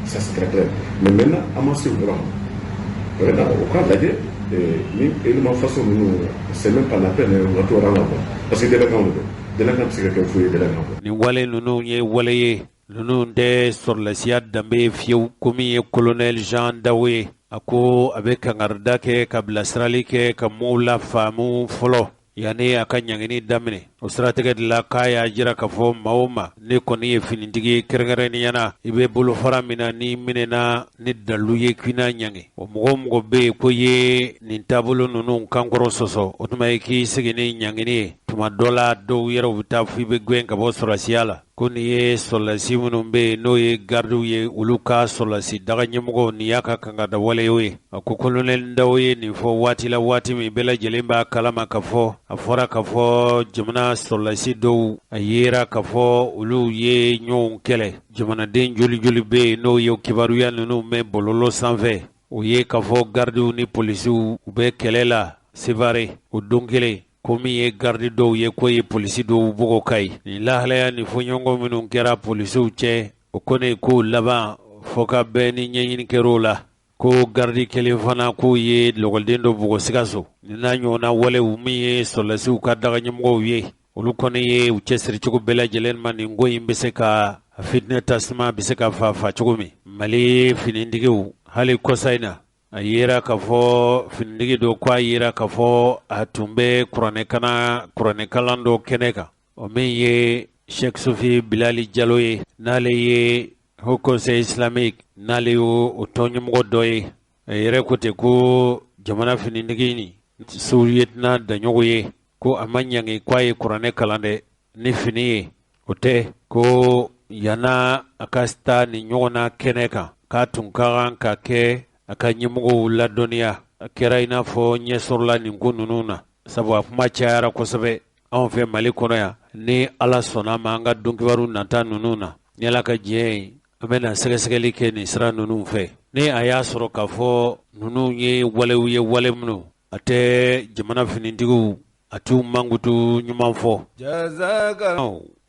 Ça, c'est très clair. Mais maintenant, an ma se o yɔrɔ ma. Maintenant, o k'a lajɛ ni élément façon ninnu, c'est même pas la peine u ka to rang la quoi, parce que délinquant de don. Délinquant tɛ se ka kɛ foyi ye délinquant quoi. Nin wale ninnu ye wale ye ninnu tɛ sɔrɔlasiya danbe ye fiyewu. Ko min ye colonel Jean Dawo ye, a ko a bɛ kangarida kɛ ka bilasirali kɛ ka maaw la faamu fɔlɔ yanni a ka ɲangini daminɛ. O siratigɛ de la, k'a y'a jira k'a fɔ maa o ma ne kɔni ye finitigi ye, kɛrɛnkɛrɛnnenya na i bɛ bolofara min na, ni minɛna ni dalu ye k'i n'a ɲangi, o mɔgɔ o mɔgɔ bɛ yen ko ye nin taabolo ninnu kankɔrɔ sɔsɔ, o tuma i k'i sigi ni ɲangini ye. Tuma dɔ la, dɔw yɛrɛ bɛ taa f'i bɛ gɛn ka bɔ sɔrɔsiya la. Ko nin ye sɔrɔlasi minnu bɛ yen, n'o ye garidiw ye, olu ka sɔrɔlasi daga ɲɛmɔgɔ, nin y'a ka kangada walew ye. A ko kolonɛli Dawo ye nin fɔ waati la, waati min bɛɛ lajɛlen b'a kalama ka fɔ a fɔra ka fɔ jamana sɔrɔlasi dɔw, a yera ka fɔ olu ye ɲɔgɔn kɛlɛ. Jamanaden joli joli bɛ yen n'o ye kibaruya ninnu mɛn bɔlɔlɔ sanfɛ, o ye k'a fɔ garidiw ni polisiw u bɛ kɛlɛ la. Sevare o don kelen, ko min ye garidi dɔw ye k'o ye polisi dɔw bugɔ Kayi. Nin lahalaya ni fɔɲɔgɔnkɔ minnu kɛra polisiw cɛ, o kɔni k'o laban fɔ ka bɛn ni ɲɛɲini kɛr'o la. Ko garidi kelen fana k'o ye lɔgɔliden dɔ bugɔ Sikaso. Nin n'a ɲɔgɔnna walew min ye sɔrɔdasiw ka dagaɲɛmɔgɔw ye, olu kɔni ye u cɛsiri cogo bɛɛ lajɛlen ma nin ko in bɛ se ka fitinɛ tasuma bɛ se ka fa fa cogo min. Mali finitigiw hali kɔsa in na, a yera k'a fɔ finitigi dɔ ko a yera k'a fɔ a tun bɛ kuranɛkalan dɔ kɛnɛ kan, o min ye Sheikh Sufi Bilali Jalo ye, n'ale ye Haut Conseil islamique, n'ale y'o tɔn ɲɛmɔgɔ dɔ ye. A yɛrɛ ko ten ko jamana finitigi ni sous-lieutenant Daɲɔgɔ ye, ko a ma ɲangi ko a ye kuranɛ kalan dɛ ni fini ye, o tɛ ko yanna a ka taa nin ɲɔgɔnna kɛnɛ kan k'a tun ka kan ka kɛ a ka ɲɛmɔgɔw ladɔnniya. A kɛra i n'a fɔ ɲɛ sɔrɔla nin ko ninnu na, sabu a kuma cayara kosɛbɛ anw fɛ Mali kɔnɔ yan. Ni Ala sɔnna ma, an ka donkibaru nata ninnu na, ni Ala ka diɲɛ ye, an bɛna sɛgɛsɛgɛli kɛ nin sira ninnu fɛ. Ni a y'a sɔrɔ k'a fɔ ninnu ye walew ye, wale minnu a tɛ jamana finitigiw a t'u mankutu ɲuman fɔ.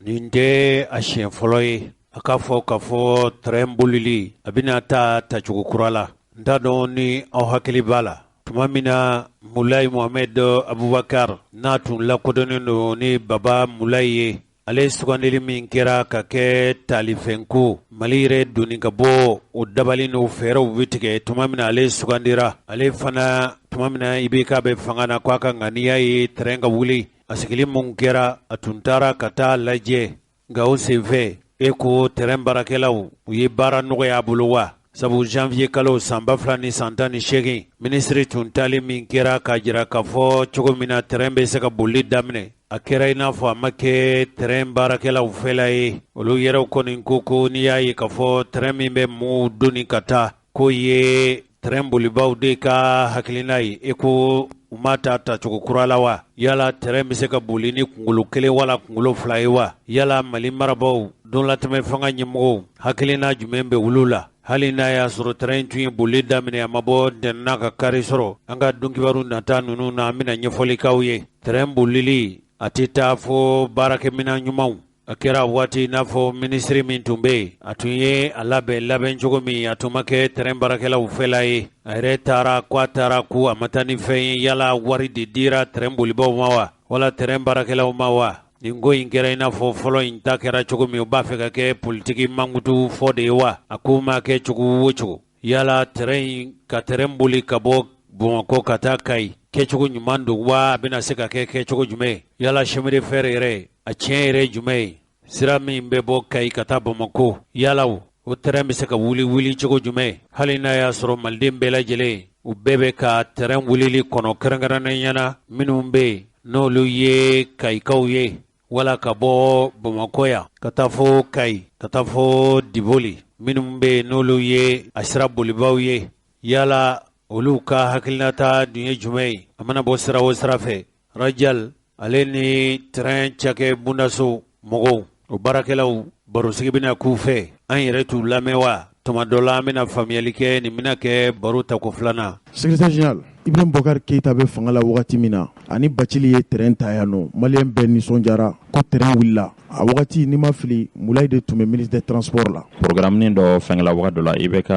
Nin tɛ a siɲɛ fɔlɔ ye a k'a fɔ k'a fɔ train bolili a bɛna taa tacogo kura la. N t'a dɔn ni aw hakili b'a la, tuma min na Mulayi Mohamed Abubakar n'a tun lakodɔnnen don ni Baba Mulayi ye, ale sugandili min kɛra ka kɛ talifɛnko Mali yɛrɛ doni ka bɔ o dabali n'o fɛɛrɛw bɛ tigɛ, tuma min na ale sugandira, ale fana tuma min na IBK bɛ fanga na k'a ka ŋaniya ye train ka wuli, a sigili mun kɛra a tun taara ka taa lajɛ. Nka o senfɛ e ko train baarakɛlaw u ye baara nɔgɔya a bolo wa? Sabu janvier kalo san 2018 minisiri tun taali min kɛra k'a jira k'a fɔ cogo min na train bɛ se ka boli daminɛ, a kɛra i n'a fɔ a ma kɛ train baarakɛlaw fɛla ye. Olu yɛrɛw kɔni ko ko n'i y'a ye k'a fɔ train min bɛ mɔgɔw doni ka taa k'o ye train bolibaw de ka hakilina ye, e ko u ma ta tacogo kura la wa? Yala train bɛ se ka boli ni kunkolo kelen wala kunkolo fila ye wa? Yala Mali marabaaw donlatɛmɛ fanga ɲɛmɔgɔw hakilina jumɛn bɛ olu la? Hali n'a y'a sɔrɔ train tun ye boli daminɛ, a ma bɔ ntɛnɛn ka kari sɔrɔ. An ka donkibaru nata ninnu na, an bɛna ɲɛfɔli k'aw ye. Train bolili a tɛ taa fo baarakɛminɛn ɲumanw. A kɛra waati i n'a fɔ minisiri min tun bɛ yen, a tun ye a labɛn labɛn cogo min, a tun ma kɛ train baarakɛlaw fɛla ye. A yɛrɛ taara ko a taara ko a ma taa ni fɛn ye. Yala wari de dira train bolibaw ma wa, wala train baarakɛlaw ma wa? Nin ko in kɛra i n'a fɔ fɔlɔ in ta kɛra cogo min, o b'a fɛ ka kɛ politiki mankutu fɔ de ye wa? A ko ma kɛ cogo o cogo, yala train in ka train boli ka bɔ Bamakɔ ka taa Kayi kɛcogo ɲuman don wa? A bɛna se ka kɛ kɛcogo jumɛn? Yala chemin de fer yɛrɛ a tiɲɛ yɛrɛ jumɛn ye? Sira min bɛ bɔ Kayi ka taa Bamakɔ, yala o train bɛ se ka wuli wuli cogo jumɛn? Hali n'a y'a sɔrɔ maliden bɛɛ lajɛlen u bɛɛ bɛ ka train wulili kɔnɔ, kɛrɛnkɛrɛnnenya na minnu bɛ yen n'olu ye Kayikaw ye, wala ka bɔ Bamakɔ yan ka taa fo Kayi, ka taa fo Diboli, minnu bɛ yen n'olu ye a sira bolibaw ye, yala olu ka hakilinata dun ye jumɛn ye? A mana bɔ sira o sira fɛ, Rajal ale ni train cakɛ bundaso mɔgɔw, o baarakɛlaw barosigi bɛna k'u fɛ. An yɛrɛ t'u lamɛn wa? Tuma dɔ la an bɛna faamuyali kɛ, nin bɛna kɛ baro tako filanan. Secrétaire général Ibrahim Boubacar Keïta bɛ fanga la wagati min na, ani Bacili ye train ta yan nɔ, maliyɛn bɛɛ nisɔndiyara ko train wulila. A wagati, n'i ma fili, Mulayi de tun bɛ ministre des Transports la. Programme dɔ fɛngɛ la, wagati dɔ la IBK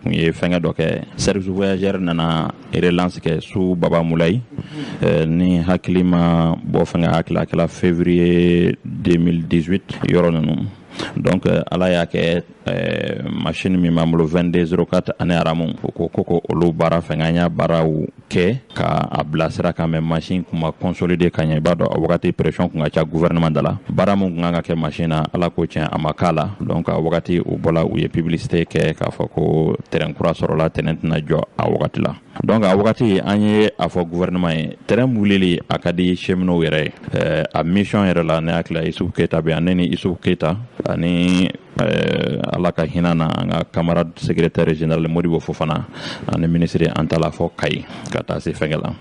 tun ye fɛngɛ dɔ kɛ, service voyageur nana relance kɛ su Baba Mulayi, ni hakili ma bɔ fɛngɛ hakili, a kɛla février 2018 yɔrɔ ninnu. Donc Ala y'a kɛ, machine min b'an bolo, 2204 ani ramew, o ko olu baara fɛngɛ, an y'a baaraw kɛ ka a bila sira kan, mais machine kun ma consolider ka ɲɛ. I b'a dɔn, a wagati pression kun ka ca gouvernement da la. Baara mun kun kan ka kɛ machine na, Ala ko tiɲɛ, a ma k'a la. Donc a wagati u bɔla, u ye publicité kɛ k'a fɔ ko train kura sɔrɔla, train tɛna jɔ a wagati la. Donc a wagati an ye a fɔ gouvernement ye, train wulili a ka di cheminots yɛrɛ ye. A mission yɛrɛ la, ne hakili la Isufu Keyita bɛ yan, ne ni Isufu Keyita ani Ala ka hinɛ na an ka camarade secrétaire général Modibo Fofana ani ministre an taala fɔ Kayi ka taa se fɛnkɛ la.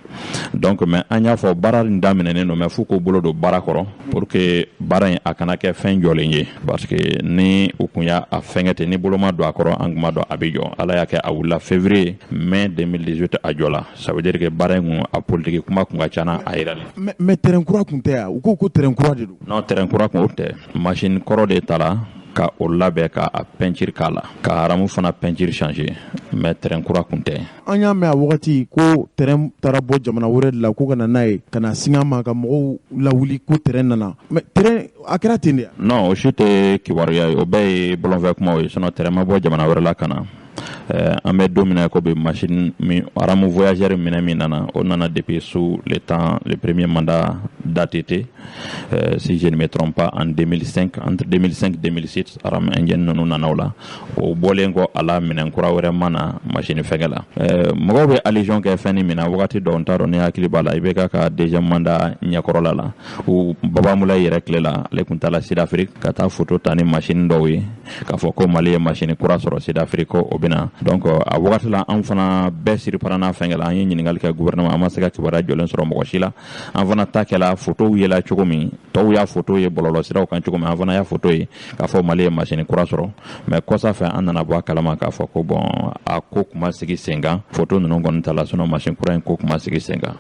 Donc mais an y'a fɔ, baara in daminɛnen don, mais f'u k'u bolo don baara kɔrɔ pour que baara in a kana kɛ fɛn jɔlen ye, parce que ni u kun y'a fɛnkɛ ten, ni bolo ma don a kɔrɔ, an kun b'a dɔn a bɛ jɔ. Ala y'a kɛ, a wulila février, mai 2018 a jɔla. Ça veut dire que baara in kun a politique kuma kun ka ca n'a a yirali. Mais terrain kura kun tɛ yan? U ko ko terrain kura de don. Non, terrain kura kun o tɛ. Machine kɔrɔ de ta la ka o labɛn, ka a peinture k'a la, ka ramew fana peinture changer, mais terrain kura kun tɛ. An y'a mɛn a wagati ko terrain taara bɔ jamana wɛrɛ de la, ko ka na n'a ye ka na singa ma ka mɔgɔw lawuli ko terrain nana. Mais terrain a kɛra ten de ya? Non, o si tɛ kibaruya ye, o bɛɛ ye bɔlɔnfɛ kumaw ye. Sinon terrain ma bɔ jamana wɛrɛ la ka na. An bɛ don min na ko bi, machine min, rame voyageur minɛ min nana, o nana depuis sous le temps, le premier mandat d'ATT, si je ne me trompe pas, en 2005, entre 2005 2006, rame indienne ninnu nana o la. O bɔlen kɔ a la, minɛn kura wɛrɛ ma na machine fɛngɛ la. Mɔgɔw bɛ allusion kɛ fɛn min na wagati dɔw, n t'a dɔn ni hakili b'a la, i bɛ ka deuxième mandat ɲɛkɔrɔla la, u Baba Mulayi yɛrɛ tile la, ale tun taara Sud Afrique ka taa photo ta ni machine dɔw ye k'a fɔ ko Mali ye machine kura sɔrɔ Sud Afrique, ko o bɛna. Donc a wagati la, an fana bɛɛ siriparanna fɛnkɛ la. An ye ɲininkali kɛ gouvernement, an ma se ka kibaruya jɔlen sɔrɔ mɔgɔ si la. An fana ta kɛla photow yela cogo min, tɔw y'a photo ye bɔlɔlɔsiraw kan cogo min, an fana y'a photo ye k'a fɔ Mali ye machine kura sɔrɔ. Mais kɔsa fɛ, an nana bɔ a kalama k'a fɔ ko bon, a ko kuma sigi sen kan, photo ninnu kɔni ta la, sinon machine kura in ko kuma sigi sen kan.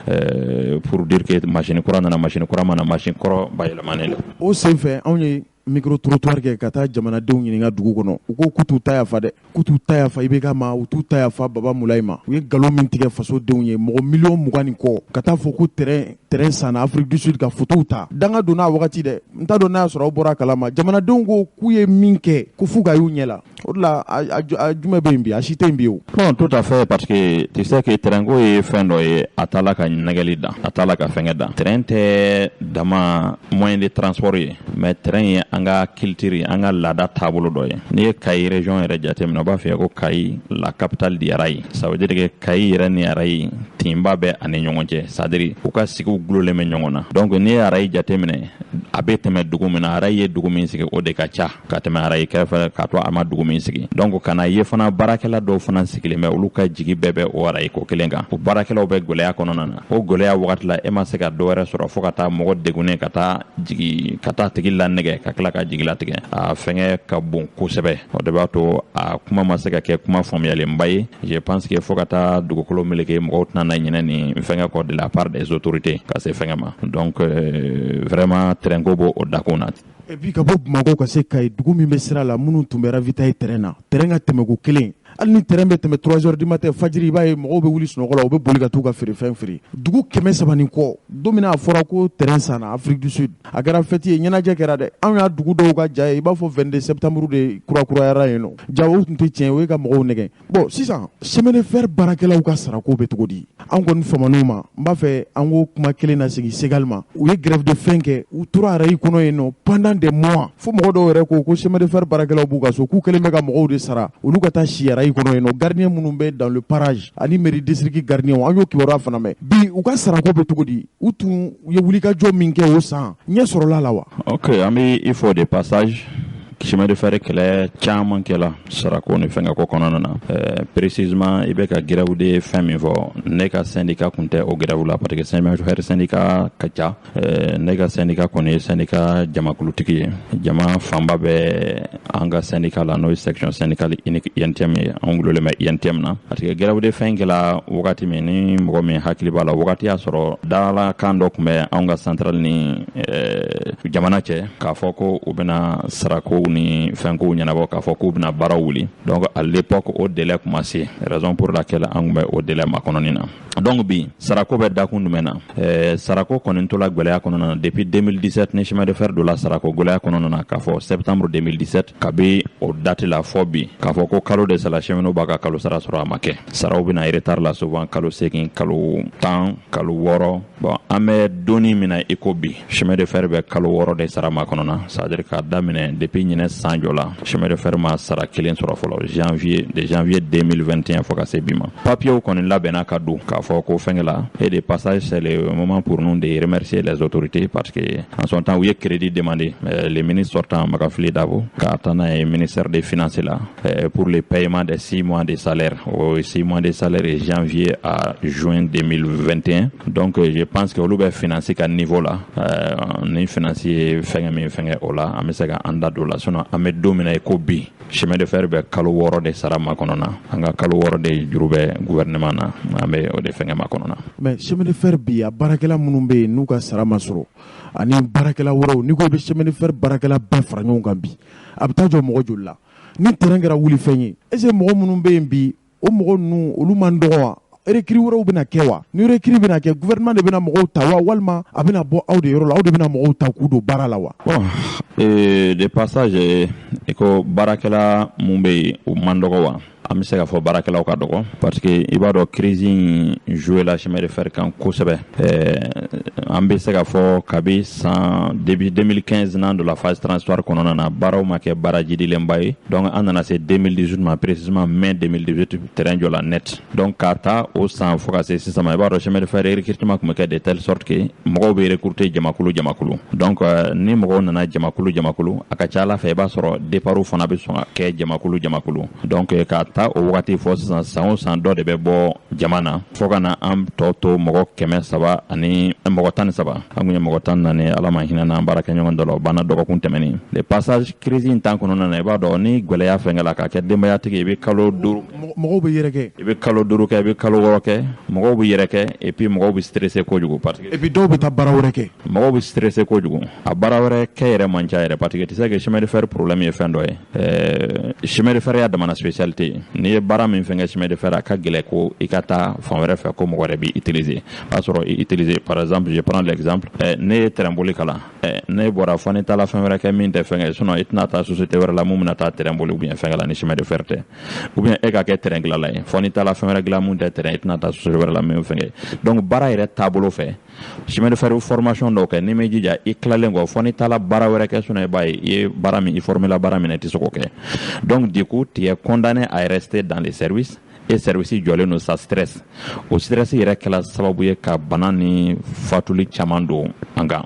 Pour dire que machine kura nana, machine kura ma na, machine kɔrɔ bayɛlɛmanen don. O sen fɛ, anw ye micro trottoir kɛ ka taa jamanadenw ɲininka dugu kɔnɔ. U ko k'u t'u ta yafa dɛ, k'u t'u ta yafa IBK ma, u t'u ta yafa Baba Mulayi ma. U ye nkalon min tigɛ fasodenw ye, mɔgɔ miliyɔn 20 ni kɔ, ka taa fɔ ko terrain sanna Afrique du Sud, ka photow ta. Danga donna a wagati dɛ, n t'a dɔn n'a y'a sɔrɔ aw bɔra a kalama. Jamanadenw ko k'u ye min kɛ, ko f'u ka y'u ɲɛ la. O de la, a jumɛn bɛ yen bi? A si tɛ yen bi o. Non, tout à fait, parce que tu sais que terrain ko ye fɛn dɔ ye, a t'a la ka nɛgɛli dan, a t'a la ka fɛngɛ dan. Terrain tɛ dama moyen de transport ye, mais terrain ye an ka culture, an ka laada taabolo dɔ ye. N'i ye Kayi région yɛrɛ jateminɛ, u b'a fɔ ko Kayi, la capitale du rail. Ça veut dire que Kayi yɛrɛ ni rail tinba bɛ ani ɲɔgɔn cɛ, c'est à dire u ka sigiw gulolen bɛ ɲɔgɔn na. Donc n'i ye rail jateminɛ, a bɛ tɛmɛ dugu min na, rail ye dugu min sigi, o de ka ca ka tɛmɛ rail kɛrɛfɛ k'a to a ma dugu min sigi. Donc ka na ye fana, baarakɛla dɔw fana sigilen bɛ, olu ka jigi bɛɛ bɛ o rail ko kelen kan. O baarakɛlaw bɛ gɛlɛya kɔnɔna na. O gɛlɛya wagati la, e ma se ka dɔ wɛrɛ sɔrɔ fo ka taa mɔgɔ degunnen, ka taa jigi, ka taa tigi lanɛgɛ, ka tila ka jigi latigɛ. A fɛngɛ ka bon kosɛbɛ. O de b'a to a kuma ma se ka kɛ kuma faamuyalenba ye. Je pense que fo ka taa dugukolo meleke, mɔgɔw tɛna na ɲinɛ nin fɛngɛ kɔ de la part des autorités ka se fɛngɛ ma. Donc vraiment, terrain ko b'o dakun na. Et puis ka bɔ Bamakɔ ka se Kayi, dugu min bɛ sira la, minnu tun bɛ ravitailler terrain na, terrain ka tɛmɛ ko kelen, hali ni terrain bɛ tɛmɛ 3 heures du matin, fajiri, i b'a ye mɔgɔw bɛ wuli sunɔgɔ la, u bɛ boli ka t'u ka feerefɛn feere. Dugu 300 ni kɔ, don min na a fɔra ko terrain sanna Afrique du Sud, a kɛra fête ye, ɲɛnajɛ kɛra dɛ. Anw y'a dugu dɔw ka ja ye, i b'a fɔ 22 septembre de kurakurayara yen nɔ. Ja o tun tɛ tiɲɛ, o ye ka mɔgɔw nɛgɛ. Bon, sisan chemin de fer baarakɛlaw ka sarako bɛ cogo di? An kɔni faman'u ma. N b'a fɛ an k'o kuma kelen na segin Segal ma. U ye grève de faim kɛ, u tora rail kɔnɔ yen nɔ pendant des mois, fo mɔgɔ dɔw yɛrɛ ko ko chemin de fer baarakɛlaw b'u ka so, k'u kɛlen bɛ ka mɔgɔw de sara olu ka taa si rail kɔnɔ yen nɔ, gardien minnu bɛ dans le parage ani mairie district gardien. An y'o kibaruya fana mɛn. Bi, u ka sarako bɛ cogo di? U tun ye wulikajɔ min kɛ o san, ɲɛ sɔrɔla la wa? Ok, an bɛ i fɔ de passage. Chemin de fer kɛlɛ caman kɛla sarako ni fɛnkɛ ko kɔnɔna na. Précisément, i bɛ ka grève de faim min fɔ, ne ka syndicat kun tɛ o grève la, parce que chemin de fer syndicat ka ca. Ne ka syndicat kɔni ye syndicat jamakulutigi ye. Jama fanba bɛ an ka syndicat la, n'o ye section syndicale unique UNTM ye. An gulolen bɛ UNTM na, parce que grève de faim kɛla wagati min, ni mɔgɔ min hakili b'a la, wagati y'a sɔrɔ dalakan dɔ tun bɛ anw ka centrale ni jamana cɛ, k'a fɔ ko u bɛna sarako ni fɛnkow ɲɛnabɔ, k'a fɔ k'u bɛna baaraw wuli. Donc à l'époque, o délai kun ma se, raison pour laquelle an kun bɛ o délai makɔnɔni na. Donc bi, sarako bɛ dakun jumɛn na? Sarako kɔni tola gwɛlɛya kɔnɔna na depuis 2017. Ni chemin de fer donna sarako gwɛlɛya kɔnɔna na, k'a fɔ septembre 2017, kabi o date la fɔ bi, k'a fɔ ko kalo de sala cheminot b'a ka kalo sara sɔrɔ, a ma kɛ. Saraw bɛna retard la souvent, kalo 8, kalo 10, kalo 6. Bon, an bɛ donni min na i ko bi, chemin de fer bɛ kalo 6 de sara makɔnɔ na, c'est à dire k'a daminɛ depuis ɲinan. Ɲinɛ san jɔ la, chemin de fer ma sara kelen sɔrɔ fɔlɔ, janvier, de janvier 2021 fo ka se bi ma. Papiers kɔni labɛnna ka don k'a fɔ ko fɛnkɛ la. Et de passage, c'est le moment pour nous de remercier les autorités, parce que en son temps u ye crédit demandé, le ministre sortant Makafili Dabo ka taa n'a ye ministère des Finances la pour le paiement des 6 mois de salaire. O 6 mois de salaire est janvier à juin 2021. Donc je pense que olu bɛ finance ka niveau la, ni finance ye fɛngɛ min fɛngɛ o la, an bɛ se ka an da don o la. Sinon an bɛ don min na i ko bi, chemin de fer bɛ kalo 6 de sara makɔnɔ na. An ka kalo 6 de juru bɛ gouvernement na, an bɛ o de fɛngɛ makɔnɔ na. Mais chemin de fer bi, a baarakɛla minnu bɛ yen n'u ka sara ma sɔrɔ, ani baarakɛla wɛrɛw, n'i ko i bɛ chemin de fer baarakɛla bɛɛ fara ɲɔgɔn kan bi, a bɛ taa jɔ mɔgɔ joli la? Ni terrain kɛra wulifɛn ye, est ce que mɔgɔ minnu bɛ yen bi, o mɔgɔ ninnu, olu man dɔgɔ wa? Recrue wɛrɛw bɛna kɛ wa? Ni recrue bɛna kɛ, gouvernement de bɛna mɔgɔw ta wa, walima a bɛna bɔ aw de yɔrɔ la, aw de bɛna mɔgɔw ta k'u don baara la wa? Bon, de passage, i ko baarakɛla mun bɛ yen, o man dɔgɔ wa? An bɛ se k'a fɔ baarakɛlaw ka dɔgɔ, parce que i b'a dɔn, crise in joué la chemin de fer kan kosɛbɛ. An bɛ se k'a fɔ kabi san début 2015 n'an donna phase transitoire kɔnɔna na, baaraw ma kɛ baara jidilenba ye. Donc an nana se 2018 ma, précisément mai 2018, terrain jɔ la net. Donc k'a ta o san fo ka se sisan ma, i b'a dɔn, chemin de fer recrutement tun bɛ kɛ de telle sorte que mɔgɔw bɛ recruter jamakulu jamakulu. Donc ni mɔgɔw nana jamakulu jamakulu, a ka ca ala fɛ i b'a sɔrɔ départ fana bɛ sɔn ka kɛ jamakulu jamakulu. Donc k'a ta o wagati fɔ sisan, san o san dɔ de bɛ bɔ jama na, fo ka na an tɔ to mɔgɔ 300 ani mɔgɔ 13. An kun ye mɔgɔ 14, Ala ma hinɛ n'an baarakɛ ɲɔgɔn dɔ la, o banna dɔgɔkun tɛmɛnen. De passage, crise in tan kɔnɔna na, i b'a dɔn, ni gwɛlɛya fɛnkɛ la k'a kɛ denbayatigi, i bɛ kalo 5 Mɔgɔw bɛ yɛrɛkɛ. I bɛ kalo 5 kɛ, i bɛ kalo 6 kɛ, mɔgɔw bɛ yɛrɛ kɛ, et puis mɔgɔw bɛ stressé kojugu, parce que Et puis dɔw bɛ taa baara wɛrɛ kɛ. Mɔgɔw bɛ stressé kojugu. A baara wɛrɛ kɛ yɛrɛ man ca yɛrɛ, parce que tu sais que chemin de fer problème ye fɛn dɔ ye, chemin de fer y'a damana spécialité ye. N'i ye baara min fɛn kɛ chemin de fer, a ka gɛlɛ ko i ka taa fan wɛrɛ fɛ ko mɔgɔ wɛrɛ b'i utiliser. O b'a sɔrɔ i utiliser, par exemple, je prends l'exemple, ne ye train boli kalan, ne bɔra fɔ ne taara fɛn wɛrɛ kɛ min tɛ fɛn kɛ. Sinon i tɛna taa société wɛrɛ la mun bɛna taa train boli ou bien fɛn kɛ la ni chemin de fer tɛ, ou bien e ka kɛ train dilanla ye, fɔ n'i taara fɛn wɛrɛ dilan mun tɛ train, i tɛna taa société wɛrɛ la min fɛn kɛ. Donc baara yɛrɛ taabolo fɛ, chemin de fer formation dɔw kɛ, n'i m'i jija, i tilalen kɔ, fɔ n'i taara baara wɛrɛ kɛ. Sinon i b'a ye, i ye baara min, i formé la baara min na, i tɛ se k'o kɛ. Donc du coup, tu es condamné à rester dans les services, et service jɔlen don, ça stress. O stress yɛrɛ kɛla sababu ye ka bana ni fatuli caman don an kan.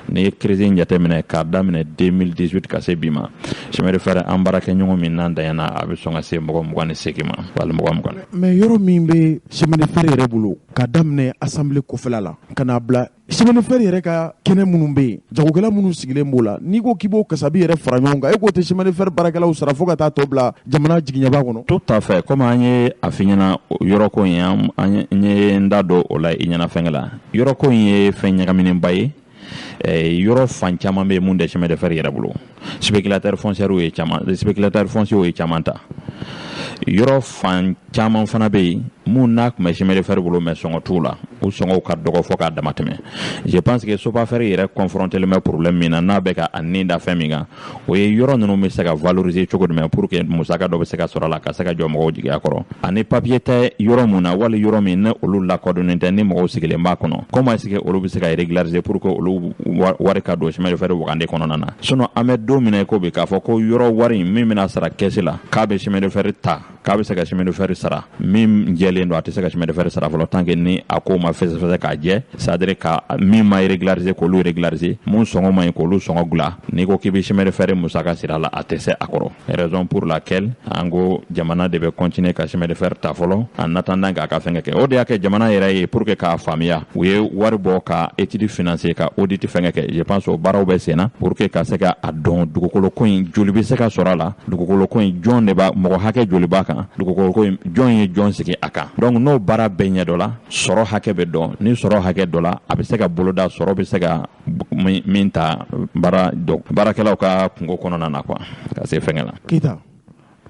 N'i ye crise in jateminɛ k'a daminɛ 2018 ka se bi ma, chemin de fer an baarakɛɲɔgɔn min n'an danyana, a bɛ sɔn ka se mɔgɔ 28 ma, wali mɔgɔ 20. Mais yɔrɔ min bɛ chemin de fer yɛrɛ bolo, ka daminɛ assemblée kɔfɛla la ka n'a bila chemin de fer yɛrɛ ka kɛnɛ minnu bɛ yen, jagokɛla minnu sigilen b'o la, n'i ko k'i b'o kasabi yɛrɛ fara ɲɔgɔn kan, e k'o tɛ chemin de fer baarakɛlaw sara fo ka taa tɔ bila jamana jigiɲɛba kɔnɔ? Tout à fait. Comme an ye a f'i ɲɛna, yɔrɔ ko in, an ye n da don o la i ɲɛna fɛnkɛ la. Yɔrɔ ko in ye fɛn ɲagaminenba ye. Yɔrɔ fan caman bɛ yen mun tɛ chemin de fer yɛrɛ bolo. Spéculateur foncier ye caman, spéculateur foncier ye caman ta. Yɔrɔ fan caman fana bɛ yen mun n'a tun bɛ chemin de fer bolo, mais sɔngɔ t'u la, u sɔngɔw ka dɔgɔ fo k'a dama tɛmɛ. Je pense que Sopafer yɛrɛ confronté bɛ problème min na, n'a bɛ ka a nin da fɛn min kan, o ye yɔrɔ ninnu bɛ se ka valoriser cogo jumɛn pour que musaka dɔ bɛ se ka sɔrɔ a la ka se ka jɔ mɔgɔw jigiya kɔrɔ, ani papier tɛ yɔrɔ mun na, wali yɔrɔ min ni olu lakodɔnnen tɛ, ni mɔgɔw sigilen b'a kɔnɔ, comment est-ce que olu bɛ se ka régulariser pour que olu wari ka don chemin de fer wagande kɔnɔna na. Sinon an bɛ don min na i ko bi, k'a fɔ ko yɔrɔ wari min bɛna sara kɛsi la, k'a bɛ chemin de fer ta, k'a bɛ se ka chemin de fer sara min jɛlen don, a tɛ se ka chemin de fer sara fɔlɔ tant que ni a ko ma fɛsɛfɛsɛ k'a jɛ, c'est à dire ka min ma régulariser k'olu régulariser, mun sɔngɔ ma ɲi k'olu sɔngɔ dilan. N'i ko k'i bɛ chemin de fer musaka siri a la, a tɛ se a kɔrɔ. Raison pour laquelle an ko jamana de bɛ continuer ka chemin de fer ta fɔlɔ en attendant k'a ka fɛn kɛ. O de y'a kɛ jamana yɛrɛ ye, pour que k'a faamuya, u ye wari bɔ ka étude financer, ka audit fɛngɛ kɛ. Je pense o baaraw bɛ sen na pour que ka se ka a dɔn dugukolo ko in joli bɛ se ka sɔrɔ a la, dugukolo ko in jɔn de b'a, mɔgɔ hakɛ joli b'a kan, dugukolo ko in jɔn ye jɔn sigi a kan. Donc n'o baara bɛɛ ɲɛ dɔ la, sɔrɔ hakɛ bɛ dɔn. Ni sɔrɔ hakɛ dɔ la, a bɛ se ka boloda, sɔrɔ bɛ se ka min ta baara dɔn baarakɛlaw ka kungo kɔnɔna na quoi, ka se fɛngɛ la. Keyita,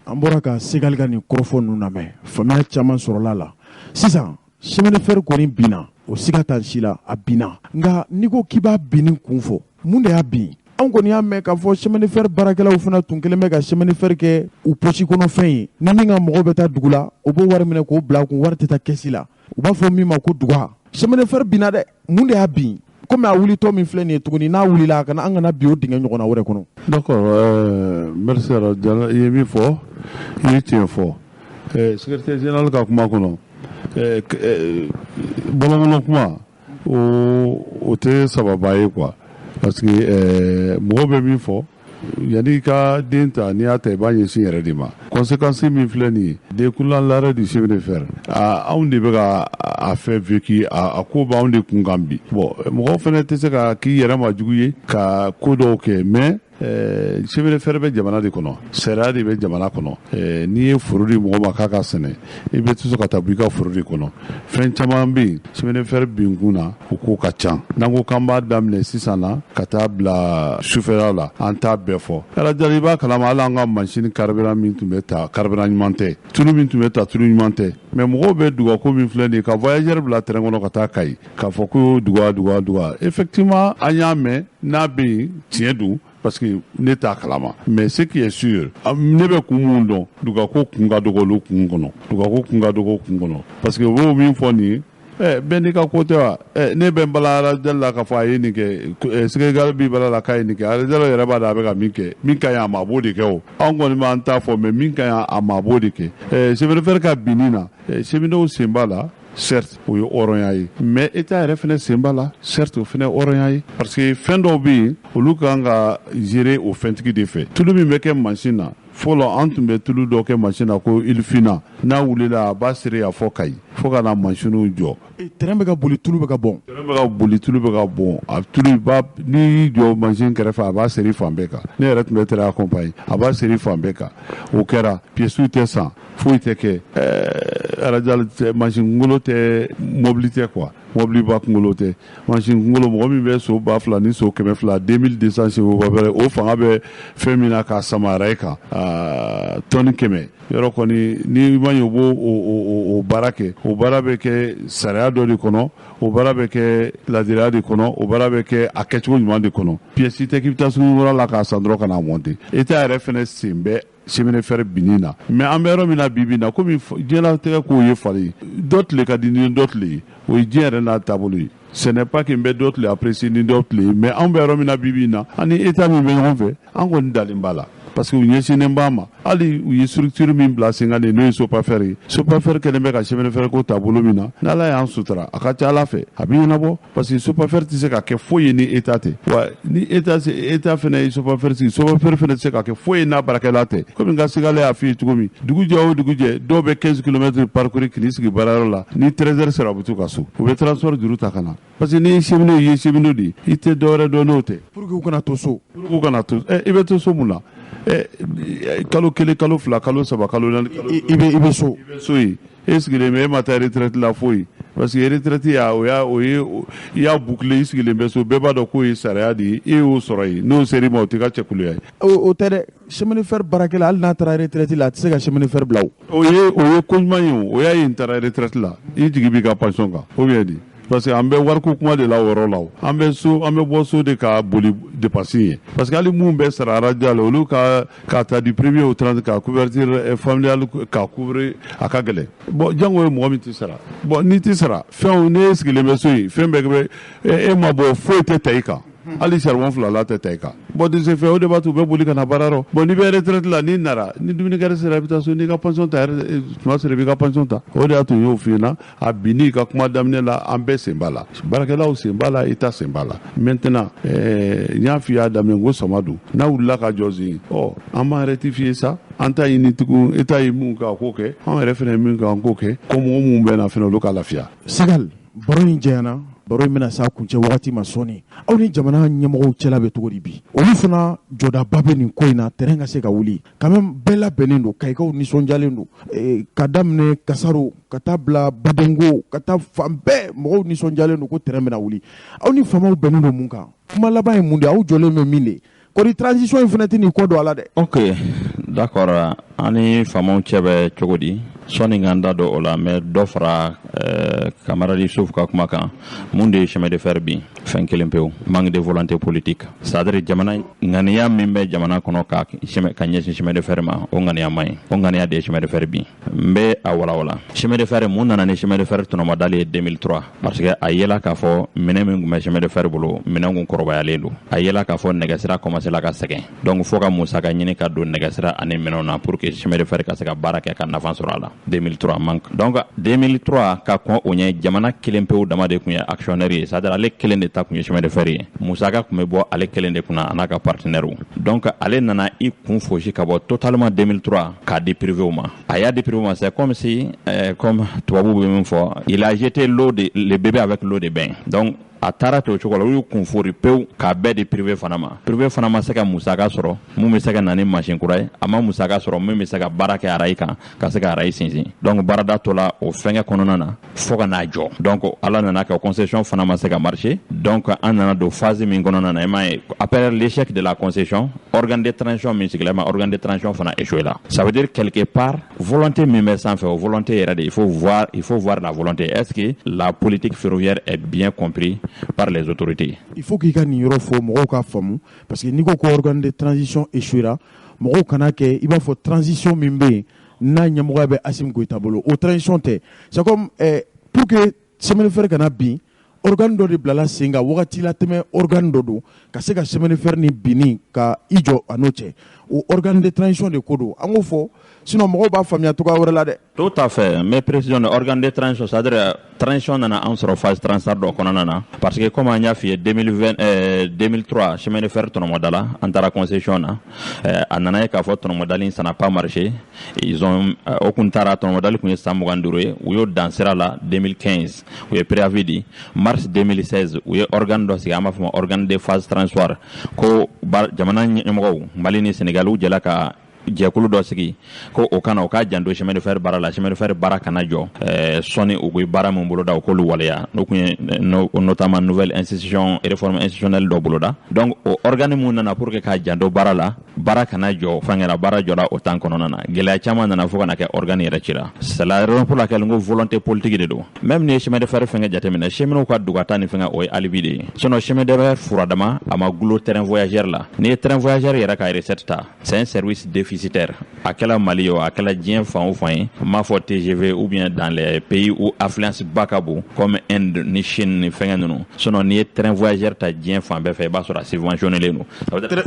an bɔra ka Segali ka nin kɔrɔfɔ ninnu lamɛn, faamuya caman sɔrɔla la. Sisan chemin de fer kɔni binna, o siga t'an si la, a binna. Nka n'i ko k'i b'a binni kun fɔ, mun de y'a bin? Anw kɔni y'a mɛn k'a fɔ chemin de fer baarakɛlaw fana tun kɛlen bɛ ka chemin de fer kɛ u poche kɔnɔ fɛn ye. Ni min ka mɔgɔw bɛ taa dugu la, o b'o wari minɛ k'o bila a kun, wari tɛ taa kɛsi la, u b'a fɔ min ma ko duga. Chemin de fer binna dɛ, mun de y'a bin? Komi a wulitɔ min filɛ nin ye tuguni, n'a wulila, a kana an kana bi o dingɛ ɲɔgɔnna wɛrɛ kɔnɔ. D'accord, merci. Jala, i ye min fɔ, i ye tiɲɛ fɔ. Secrétaire général ka kuma kɔnɔ, bɔlɔnkɔnɔ kuma, o tɛ sababa ye quoi, parce que mɔgɔ bɛ min fɔ, yanni i ka den ta, n'i y'a ta, i b'a ɲɛsin yɛrɛ de ma. Conséquence min filɛ nin ye, découlant l'arrêt du chemin de fer, anw de bɛ ka a fɛn vécu, a ko b'anw de kun kan bi. Bon, mɔgɔw fana tɛ se ka k'i yɛrɛ ma jugu ye ka ko dɔw kɛ, mais chemin de fer bɛ jamana de kɔnɔ, sariya de bɛ jamana kɔnɔ. N'i ye foro di mɔgɔ ma k'a ka sɛnɛ, i bɛ to ka taa bɔ i ka foro de kɔnɔ. Fɛn caman bɛ yen chemin de fer bin kun na, o ko ka ca. N'an ko k'an b'a daminɛ sisan na ka taa bila sufɛla la, an t'a bɛɛ fɔ. Alajali, i b'a kalama, hali an ka machine carburant min tun bɛ ta, carburant ɲuman tɛ, tulu min tun bɛ ta, tulu ɲuman tɛ. Mais mɔgɔw bɛ dugako min filɛ nin ye, ka voyageur bila train kɔnɔ ka taa Kayi, k'a fɔ ko duga duga duga, effectivement an y'a mɛn, n'a bɛ yen, tiɲɛ don, parce que ne t'a kalama. Mais ce qui est sûr, ne bɛ kun mun dɔn, dugako kun ka dɔgɔ olu kun kɔnɔ, dugako kun ka dɔgɔ kun kɔnɔ, parce que u b'o min fɔ nin ye, bɛɛ n'i ka ko tɛ wa? Ne bɛ n bala Arajali la k'a fɔ a ye nin kɛ, Sénégal b'i bala la k'a ye nin kɛ. Arajali yɛrɛ b'a dɔn a bɛ ka min kɛ, min ka ɲi a ma, a b'o de kɛ. O anw kɔni b'an ta fɔ, mais min ka ɲi a ma, a b'o de kɛ. Chemin de fer ka binni na, cheminots sen b'a la, certes, o ye hɔrɔnya ye, mais État yɛrɛ fɛnɛ sen b'a la, certes, o fɛnɛ hɔrɔnya ye, parce que fɛn dɔw bɛ yen, olu kan ka gérer o fɛntigi de fɛ. Tulu min bɛ kɛ mansin na, fɔlɔ an tun bɛ tulu dɔ kɛ mansin na ko ilfina, n'a wulila, a b'a siri a fɔ Kayi fo ka na mansinw jɔ. Train bɛ ka boli, tulu bɛ ka bɔn. Train bɛ ka boli, tulu bɛ ka bɔn. A tulu ba, n'i y'i jɔ mansin kɛrɛfɛ, a b'a seri fan bɛɛ kan. Ne yɛrɛ tun bɛ train accompagner, a b'a seri fan bɛɛ kan. O kɛra, pièces tɛ san, foyi tɛ kɛ. Arajali tɛ, mansin kunkolo tɛ, mobili tɛ quoi, mɔbiliba kunkolo tɛ, mansin kunkolo. Mɔgɔ min bɛ so 2000 ni so 200, 2200 chevaux vapeur, o fanga bɛ fɛn min na k'a sama rail kan, tɔni 100 yɔrɔ kɔni, ni ma ɲɛ, u b'o o baara kɛ. O baara bɛ kɛ sariya dɔ de kɔnɔ, o baara bɛ kɛ ladiriya de kɔnɔ, o baara bɛ kɛ a kɛcogo ɲuman de kɔnɔ. Pièce tɛ k'i bɛ taa sugu la k'a san dɔrɔn ka n'a monter. État yɛrɛ fɛnɛ sen bɛ chemin de fer binni na. Mais an bɛ yɔrɔ min na bi bi in na, komi diɲɛlatigɛ kow ye falen, dɔ tile ka di ni dɔ tile ye, o ye diɲɛ yɛrɛ n'a taabolo ye. Ce n'est pas que n bɛ dɔ tile apprécier ni dɔ tile ye, mais anw bɛ yɔrɔ min na bi bi in na, ani État min bɛ ɲɔgɔn fɛ, an kɔni dalen b'a la, parce que u ɲɛsinnen b'a ma. Hali u ye structure min bila sen kan de, n'o ye SOPAFER ye, SOPAFER kɛlen bɛ ka chemin de fer ko taabolo min na, n'Ala y'an sutura, a ka ca Ala fɛ a bɛ ɲɛnabɔ, parce que SOPAFER tɛ se ka kɛ foyi ye ni État tɛ. Wa ni État État fɛnɛ ye SOPAFER sigi, SOPAFER fɛnɛ tɛ se ka kɛ foyi ye n'a baarakɛla tɛ. Komi n ka sigale y'a f'i ye cogo min, dugu jɛ o dugu jɛ, dɔw bɛ 15 kilomètres parcourir k'i sigi baarayɔrɔ la, ni 13 heures sera, u bɛ t'u ka so, u bɛ transport juru ta ka na, parce que n'i ye cheminot ye, i ye cheminot de ye, i tɛ dɔwɛrɛ dɔn n'o tɛ. Pour que u kana to so. Pour que u kana to, i bɛ to so mun na? Kalo 1, kalo 2, kalo 3, kalo 4. I bɛ so. I bɛ so yen, e sigilen bɛ, e ma taa retraite la foyi, parce que retraite ya, o y'a o ye i y'a boucler, i sigilen bɛ so. Bɛɛ b'a dɔn k'o ye sariya de ye, e y'o sɔrɔ yen, n'o ser'i ma, o t'i ka cɛkuluya ye. O tɛ dɛ, chemin de fer baarakɛla, hali n'a taara retraite la, a tɛ se ka chemin de fer bila o. O ye ko ɲuman ye. O y'a ye, n taara retraite la, i jigi b'i ka pension kan ou bien di? Parce que an bɛ wariko kuma de la o yɔrɔ la. O an bɛ so, an bɛ bɔ so de ka boli dépense ye, parce que hali mun bɛ sara arajo la, olu ka ka ta du premier au 30 ka couverture familiale ka couvrir, a ka gɛlɛn. Bon, jango ye mɔgɔ min tɛ sara. Bon, n'i tɛ sara fɛnw, n'e sigilen bɛ so yen, fɛn bɛɛ bɛ e ma bɔ, foyi tɛ ta i kan, hali charbon fila la tɛ ta i kan. Bon, de ce fait, o de b'a to u bɛ boli ka na baara rɔ. Bon, n'i bɛ retraite la, n'i nara ni dumunikɛra sera, i bɛ taa so, n'i ka pension ta, tuma sera, i b'i ka pension ta. O de y'a to n y'o f'i ɲɛna a binni ka kuma daminɛ la, an bɛɛ sen b'a la, baarakɛlaw sen b'a la, État sen b'a la. Maintenant, n y'a f'i y'a daminɛ n ko sama don, n'a wulila ka jɔ sen, ɔ an b'a rectifier sa. An ta ɲini tugun, État ye mun kɛ, a k'o kɛ, anw yɛrɛ fana ye min kɛ, an k'o kɛ, ko mɔgɔ mun bɛ na fana, olu ka lafiya. Sagal, baro in jɛyana, baro in bɛna s'a kuncɛ wagati ma sɔɔni. Aw ni jamana ɲɛmɔgɔw cɛla bɛ cogo di bi? Olu fana jɔdaba bɛ nin ko in na, terrain ka se ka wuli quand même, bɛɛ labɛnnen don, kayikaw nisɔndiyalen don, ka daminɛ Kasaro ka taa bila Badenko, ka taa fan bɛɛ, mɔgɔw nisɔndiyalen don ko terrain bɛna wuli. Aw ni faamaw bɛnnen don mun kan? Kuma laban ye mun de ye? Aw jɔlen bɛ min de kɔri? Transition in fana tɛ n'i kɔ don a la dɛ. Ok, d'accord. An ni faamaw cɛ bɛ cogo di? Sɔnni k'an da don o la, n bɛ dɔ fara Camarade Youssouf ka kuma kan, mun de ye chemin de fer bin? Fɛn kelen pewu, manque de volonté politique. C'est à dire jamana ŋaniya min bɛ jamana kɔnɔ ka ɲɛsin chemin de fer ma, o ŋaniya man ɲi. O ŋaniya de ye chemin de fer bin. N bɛ a walawala. Chemin de fer, mun nana ni chemin de fer tɔnɔmɔdali ye 2003? Parce que a yela k'a fɔ minɛn min tun bɛ chemin de fer bolo, minɛn kun kɔrɔbayalen don. A yela k'a fɔ nɛgɛsira commencé la ka sɛgɛn, donc fo ka musaka ɲini ka don nɛgɛsira ani minɛnw na pour que chemin de fer ka se ka baara kɛ, ka nafa sɔrɔ a la. 2003 manque. Donc 2003 ka kɔn o ɲɛ, jamana kelen pewu dama de tun ye actionnaire ye, c'est à dire ale kelen de ta tun ye chemin de fer ye. Musaka tun bɛ bɔ ale kelen de kunna, a n'a ka partenaire. Donc ale nana i kun fosi ka bɔ totalement 2003 k'a di privé ma. A y'a di privé ma, c'est comme si comme tubabu bɛ min fɔ, il a jeté l'eau de le bébé avec l'eau de bain. Donc a taara ten o cogo la, u y'u kun fori pewu k'a bɛɛ di privé fana ma. Privé fana ma se ka musaka sɔrɔ mun bɛ se ka na ni mansin kura ye, a ma musaka sɔrɔ min bɛ se ka baara kɛ arayi kan, ka se ka arayi sinsin. Donc baarada tɔ la o fɛngɛ kɔnɔna na fo ka n'a jɔ. Donc Ala nana kɛ, concession fana ma se ka marcher. Donc an nana don phase min kɔnɔna na, i m'a ye, après l'échec de la concession, organe de transition min sigila ma, organe de transition fana échoué la. Ça veut dire quelque part, volonté min bɛ sanfɛ, o volonté yɛrɛ de, il faut voir la volonté. Est-ce que la politique ferroviaire est bien comprise par les autorités? Il faut k'i ka nin yɔrɔ fɔ mɔgɔw k'a faamu, parce que n'i ko ko organe de transition échouera, mɔgɔw kana kɛ i b'a fɔ transition min bɛ yen n'a ɲɛmɔgɔya bɛ Assimi Goïta bolo, o transition tɛ. C'est comme pour que chemin de fer kana bin, organe dɔ de bilala sen kan wagati la tɛmɛ, organe dɔ don ka se ka chemin de fer ni binni ka i jɔ a n'o cɛ. O organe de transition de ko don, an k'o fɔ, sinon mɔgɔw b'a faamuya cogoya wɛrɛ la dɛ. Tout à fait. Mais précision de organe de transition, c'est-à-dire transition nana an sɔrɔ phase transitoire dɔ kɔnɔna na, parce que comme an y'a f'i ye, 2020 2003 chemin de fer tɔnɔmɔda la, an taara concession na. A nana ye k'a fɔ tɔnɔmɔdali, ça n'a pas marché. Ils ont o kun taara, tɔnɔmɔdali kun ye san 25 ye, u y'o dan sira la. 2015, u ye préavis di. Mars 2016, u ye organe dɔ sigi, an b'a fɔ ma organe de phase transitoire, ko jamana ɲɛmɔgɔw Mali ni Sénégal, u jɛla ka jɛkulu dɔ sigi ko o kana o k'a janto chemin de fer baara la, chemin de fer baara kana jɔ sɔnni u ye baara min boloda, o k'olu waleya. N'o kun ye notamment nouvelle institution, réforme institutionnelle dɔ boloda. Donc o organe mun nana pour que k'a janto baara la, baara kana jɔ fɛnkɛra, baara jɔra o temps kɔnɔna na. Gɛlɛya caman nana fo ka na kɛ organe yɛrɛ cira. C'est la raison pour laquelle n ko volonté politique de don. Même ni ye chemin de fer fɛnkɛ jateminɛ, cheminots ka dugata ni fɛnkɛ, o ye alibi de ye. Sinon chemin de fer furadama, a ma gulo train voyageur la. N'i ye train voyageur yɛrɛ ka recette ta, c'est un service déficitaire. A kɛla Mali ye o, a kɛla diɲɛ fan o fan ye, n m'a fɔ TGV ou bien dans les pays où affluence ba ka bon comme Inde ni Chine ni fɛngɛ ninnu. Sinon n'i ye train voyageur ta diɲɛ fan bɛɛ fɛ, i b'a sɔrɔ a subventionné don.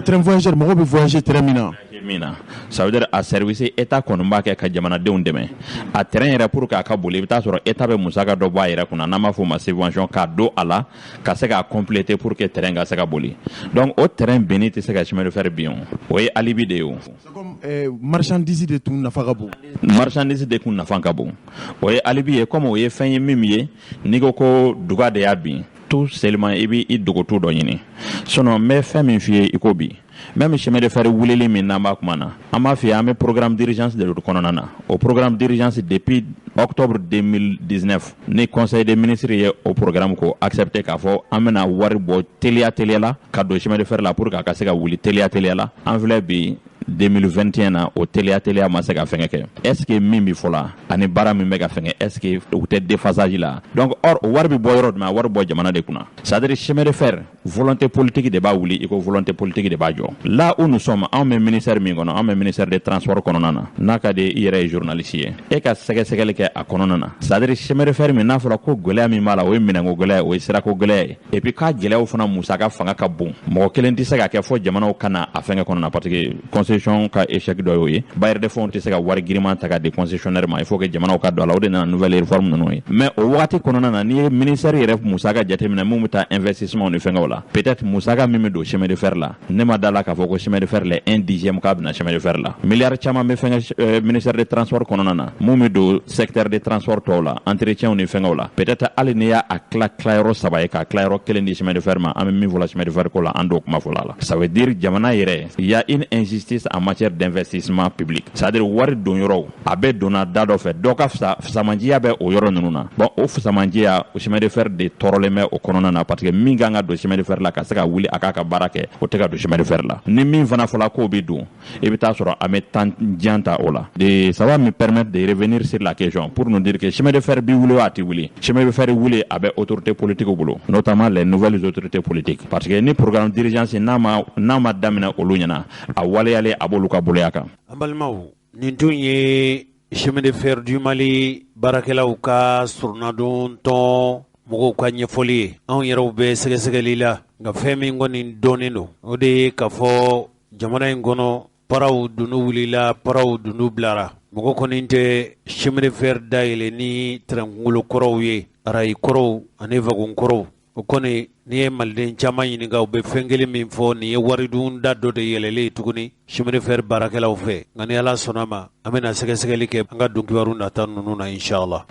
Train voyageur, mɔgɔw bɛ voyager train min na. Min na, ça veut dire a service état kɔni b'a kɛ ka jamanadenw dɛmɛ. A train yɛrɛ, pour que a ka boli, i bɛ taa sɔrɔ état bɛ musaka dɔ bɔ a yɛrɛ kunna, n'an b'a fɔ o ma subvention, k'a don a la ka se k'a compléter pour que train ka se ka boli. Donc o train binni tɛ se ka chemin de fer bin, o ye alibi de ye o. C'est comme marchandise de tun nafa ka bon. Marchandise de kun nafa ka bon, o ye alibi ye. Comme o ye fɛn ye min ye, n'i ko ko duga de y'a bin, tout seulement i b'i i dogotu dɔ ɲini. Sinon n bɛ fɛn min f'i ye, i ko bi, même chemin de fer wulili min n'an b'a kuma na, an b'a f'i ye, an bɛ programme d'urgence de kɔnɔna na. O programme d'urgence, depuis octobre 2019 ni conseil des ministres ye o programme ko accepté, k'a fɔ an bɛna wari bɔ teliya teliya la ka don chemin de fer la pour que a ka se ka wuli teliya teliya la. An filɛ bi 2021 na, o teliya teliya ma se ka fɛngɛ kɛ. Est ce que min bɛ fɔ la ani baara min bɛ ka fɛngɛ, est ce que u tɛ déphasage la? Donc or o wari bɛ bɔ yɔrɔ jumɛn? A wari bɔ jamana de kunna. C'est à dire chemin de fer, volonté politique de b'a wuli, i ko volonté politique de b'a jɔ. Là où nous sommes, anw bɛ ministère min kɔnɔ, anw bɛ ministère des transports kɔnɔna na, n'a ka di i yɛrɛ ye journaliste ye, e ka sɛgɛsɛgɛli kɛ a kɔnɔna na. C'est à dire chemin de fer min n'a fɔra ko gɛlɛya min b'a la, o ye minɛnko gɛlɛya ye, o ye sirako gɛlɛya ye, et puis k'a gɛlɛyaw fana musaka fanga ka bon, mɔgɔ kelen tɛ se ka kɛ fɔ jamanaw ka na a fɛngɛ kɔnɔna, parce que concession ka échec dɔ y'o ye. Bailleur de fonds tɛ se ka wari giriman ta ka di concessionnaire ma, il faut que jamanaw ka don a la. O de nana nouvelle réforme ninnu ye. Mais o wagati kɔnɔna na, n'i ye ministère yɛrɛ musaka jateminɛ mun bɛ taa investissement ni fɛngɛw la, peut-être musaka min bɛ don chemin de fer la, ne ma da la k'a fɔ ko chemin de fer la un dixième k'a bɛna chemin de fer la. Miliyari caman bɛ fɛngɛ ministère des transports kɔnɔna na, mun bɛ don secteur des transports tɔw la, entretien ni fɛngɛw la, peut-être hali n'i y'a tila tilayɔrɔ saba ye, k'a tilayɔrɔ kelen di chemin de fer ma, an bɛ min fɔ la chemin de fer ko la, an t'o kuma fɔ la. Ça veut dire jamana yɛrɛ, il y a une injustice. spécialiste en matière d'investissement public, c'est-à-dire wari don yɔrɔw, a bɛ donna da dɔ fɛ, dɔ ka fisamanjiya bɛ o yɔrɔ ninnu na. Bon, o fisamanjiya, o chemin de fer de tɔɔrɔlen bɛ o kɔnɔna na, parce que min kan ka don chemin de fer la ka se ka wuli a k'a ka baara kɛ, o tɛ ka don chemin de fer la. Ni min fana fɔla k'o bɛ don, i bɛ taa sɔrɔ an bɛ temps jan ta o la. De ça va me permettre de revenir sur la question pour nous dire que chemin de fer bi wuli o, a tɛ wuli. Chemin de fer wuli, a bɛ autorité politique bolo, notamment les nouvelles autorités politiques, parce que ni programme d'urgence n'a ma daminɛ olu ɲɛna, a waleyalen a b'olu ka boloya kan. An balimaw, nin tun ye Chemin de fer du Mali baarakɛlaw ka surunadon tɔn mɔgɔw ka ɲɛfɔli ye. Anw yɛrɛw bɛ sɛgɛsɛgɛli la, nka fɛn min kɔni dɔnnen don, o de ye k'a fɔ jamana in kɔnɔ, paraw dunun wulila, paraw dunun bilara. Mɔgɔ kɔni tɛ chemin de fer dayɛlɛ ni tɛrɛn kɔrɔw ye, arayi kɔrɔw ani wagon kɔrɔw. O kɔni, n'i ye maliden caman ɲininka, u bɛ fɛn kelen min fɔ, nin ye waridun da dɔ de yɛlɛlen ye tuguni chemin de fer baarakɛlaw fɛ. Nka ni Ala sɔnna ma, an bɛna sɛgɛsɛgɛli kɛ an ka donkibaru nata ninnu na, inshallah.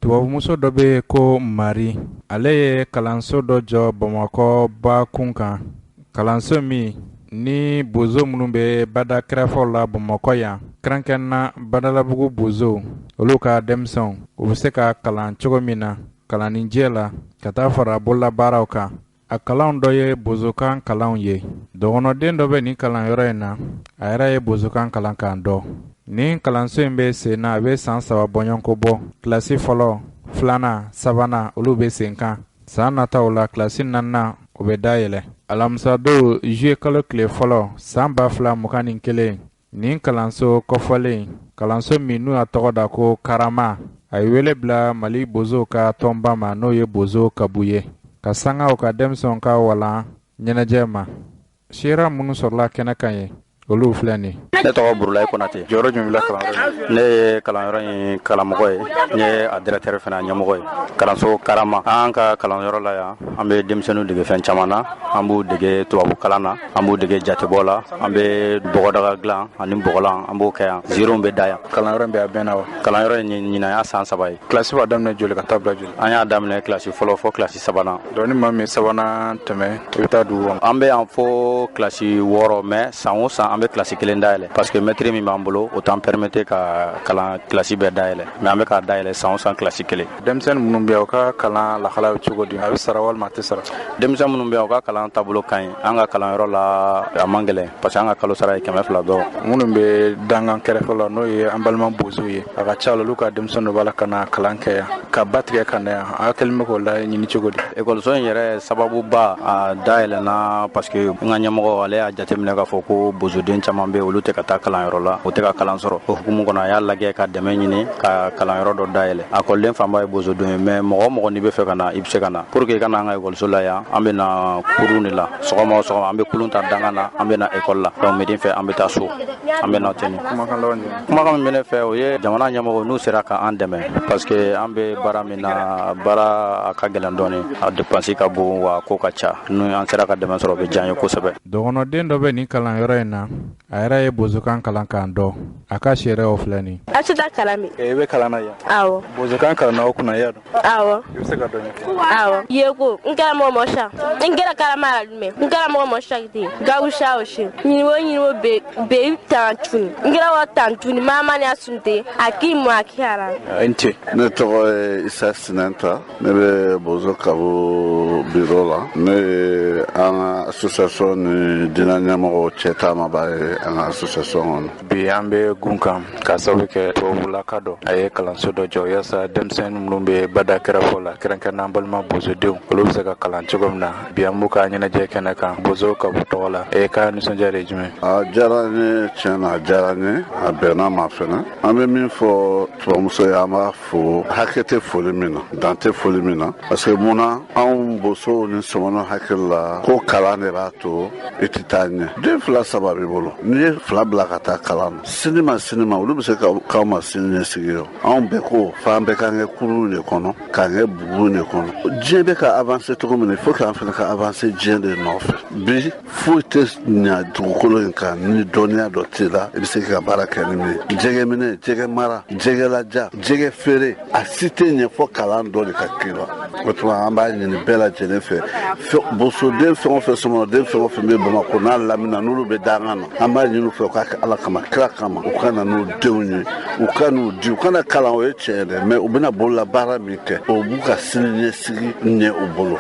Tubabumuso dɔ bɛ yen ko Mari, ale ye kalanso dɔ jɔ Bamakɔ ba kun kan, kalanso min ni bozo minnu bɛ bada kɛrɛfɛw la Bamakɔ yan, kɛrɛnkɛrɛnna Badalabugu bozow, olu ka denmisɛnw, u bɛ se ka kalan cogo min na kalanninjɛ la ka taa fara bololabaaraw kan. A kalanw dɔ ye bozokan kalanw ye. Dɔgɔnɔden dɔ bɛ nin kalanyɔrɔ in na, a yɛrɛ ye bozokan kalan k'an dɔn. Nin kalanso in bɛ sen na, a bɛ san 3 bɔɲɔgɔnko bɔ. Kilasi fɔlɔ, filanan, sabanan, olu bɛ sen kan. San nataw la, kilasi naaninan, o bɛ dayɛlɛ alamisadon, zuye kalo tile 1, san 2021. Nin kalanso kɔfɔlen, kalanso min n'u y'a tɔgɔ da ko Karama, a ye wele bila Mali bozow ka tɔnba ma, n'o ye Bozo Kabu ye, ka sanga u ka denmisɛnw ka walan ɲɛnajɛ ma. Seera minnu sɔrɔla kɛnɛ kan ye, olu filɛ nin. Ne tɔgɔ Burulayi Konate. Jɔyɔrɔ jumɛn b'i la kalanyɔrɔ? Ne ye kalanyɔrɔ in karamɔgɔ ye, n ye a directeur fana, a ɲɛmɔgɔ ye. Kalanso Karama, an ka kalanyɔrɔ la yan, an bɛ denmisɛnninw dege fɛn caman na. An b'u dege tubabu kalan na, an b'u dege jatebɔ la, an bɛ bɔgɔdaga dilan ani bɔgɔlan, an b'o kɛ yan. Ziiriw bɛ da yan. Kalanyɔrɔ in bɛ a bɛnna wa? Kalanyɔrɔ in, ɲinan y'a san 3 ye. Kilasi b'a daminɛ joli ka taa bila joli? An y'a daminɛ kilasi fɔlɔ fɔ kilasi sabanan. Donc ni maa min ye sabanan tɛmɛ, i bɛ taa dugu kɔnɔ? An bɛ yan fo kilasi 6, mais san o san an bɛ kilasi kelen dayɛlɛ, parce que maître min b'an bolo, o t'an permettre ka kalan kilasi bɛɛ dayɛlɛ, mais an bɛ k'a dayɛlɛ san o san kilasi kelen. Denmisɛnnin minnu bɛ yan, u ka kalan lahalaya bɛ cogo di? A bɛ sara walima a tɛ sara? Denmisɛn minnu bɛ yan, u ka kalan taabolo ka ɲi. An ka kalanyɔrɔ la, a man gɛlɛn, parce que an ka kalo sara ye 200 dɔrɔn. Minnu bɛ dangan kɛrɛfɛ la, n'o ye an balima bozow ye, a ka ca la, olu ka denmisɛnnin b'a la ka na kalan kɛ yan, ka ba tigɛ ka na yan, a kɛlen bɛ k'o laɲini cogo di? Ekɔliso in yɛrɛ sababuba, a dayɛlɛnna parce que n ka ɲɛmɔgɔ, ale y'a jateminɛ k'a fɔ ko bozoden caman bɛ, olu tɛ ka taa kalanyɔrɔ la, o tɛ ka kalan sɔrɔ. O hukumu kɔnɔ, a y'a lajɛ ka dɛmɛ ɲini ka kalanyɔrɔ dɔ dayɛlɛ. A kɔliden fanba ye bozoden ye, mais mɔgɔ o mɔgɔ n'i bɛ fɛ ka na, i bɛ se ka na. Pour que i ka na an ka ekɔliso la yan, an bɛ na kurun de la. Sɔgɔma o sɔgɔma, an bɛ kulun ta dangan na, an bɛ na ekɔli la. Donc midi fɛ, an bɛ taa so, an bɛ na ten. Kumakan min bɛ ne fɛ, o ye jamana ɲɛmɔgɔ, n'u sera ka an dɛmɛ, parce que an bɛ baara min na, baara a ka gɛlɛn dɔɔni, a dépense ka bon, wa ko ka ca. N'u an sera ka dɛmɛ sɔrɔ, o bɛ diya an ye kosɛbɛ. Dɔgɔnɔden dɔ bɛ nin kalanyɔrɔ in na, a yɛrɛ ye bozokan kalan k'an dɔn. A ka seerew filɛ nin. Asita Kalami. I bɛ kalan na yan? Awɔ. Bozokan kalanna o kunna, i y'a dɔn? Awɔ. I bɛ se ka dɔ ɲɛfɔ? Awɔ. Yeko, n kɛra mɔgɔ mɔ sa. N kɛra karama la jumɛn? N kɛra mɔgɔ mɔ sa kite. Gawu sa o si. Ɲiniwo ɲiniwo be be tan tuni. N kɛra wa tan tuni. Mama ni asunte. A k'i mɔ a k'i ara. I ni ce. Ne tɔgɔ ye Isa Sinɛnta, ne bɛ Bozo Kabo biro la. Ne ye an ka association ni diinɛ ɲɛmɔgɔw cɛ taamaba ye an ka association kɔnɔ. Bi an bɛ gun kan ka sababu kɛ tubabulaka dɔ, a ye kalanso dɔ jɔ yaasa denmisɛnnin minnu bɛ bada kɛrɛfɛ la, kɛrɛnkɛrɛnnenya an balima bozodenw, olu bɛ se ka kalan cogo min na. Bi an b'u ka ɲɛnajɛ kɛnɛ kan Bozo Kabu tɔgɔ la. E ka nisɔndiya de ye jumɛn? A diyara n ye, tiɲɛ na, a diyara n ye, a bɛnna ma fɛnɛ. An bɛ min fɔ tubabumuso ye, an b'a fo, hakɛ tɛ foli min na, dan tɛ foli min na, parce que mun na, anw bosow ni sɔmɔnɔw hakili la ko kalan de b'a to i tɛ taa ɲɛ. Den fila saba b'i bolo, n'i ye fila bila ka taa kalan na, sini ma sini ma, olu bɛ se ka k'aw ma sini ɲɛsigi ye. Anw bɛɛ ko f'an bɛɛ k'an kɛ kurun de kɔnɔ, k'an kɛ bugun de kɔnɔ. Diɲɛ bɛ ka avancer cogo min na, il faut k'an fana ka avancer diɲɛ de nɔfɛ. Bi foyi tɛ ɲa dugukolo in kan ni dɔnniya dɔ t'i la, i bɛ se ka baara kɛ ni min ye. Jɛgɛ minɛ, jɛgɛ mara, jɛgɛ laja, jɛgɛ feere, a si tɛ ɲɛ fɔ kalan dɔ de ka k'i la. O tuma, an b'a ɲini bɛɛ lajɛlen fɛ, bosoden fɛn o fɛn, sɔmɔnɔden fɛn o fɛn bɛ Bamakɔ n'a lamini na, n'olu bɛ dangan na. na. An b'a ɲini u fɛ u k'a kɛ Ala kama, kira kama, u ka na n'u denw ye, u ka n'u di, u kana kalan, o ye tiɲɛ dɛ, mais u bɛna bolola baara min kɛ, o b'u ka sini ɲɛsigi ɲɛ u bolo.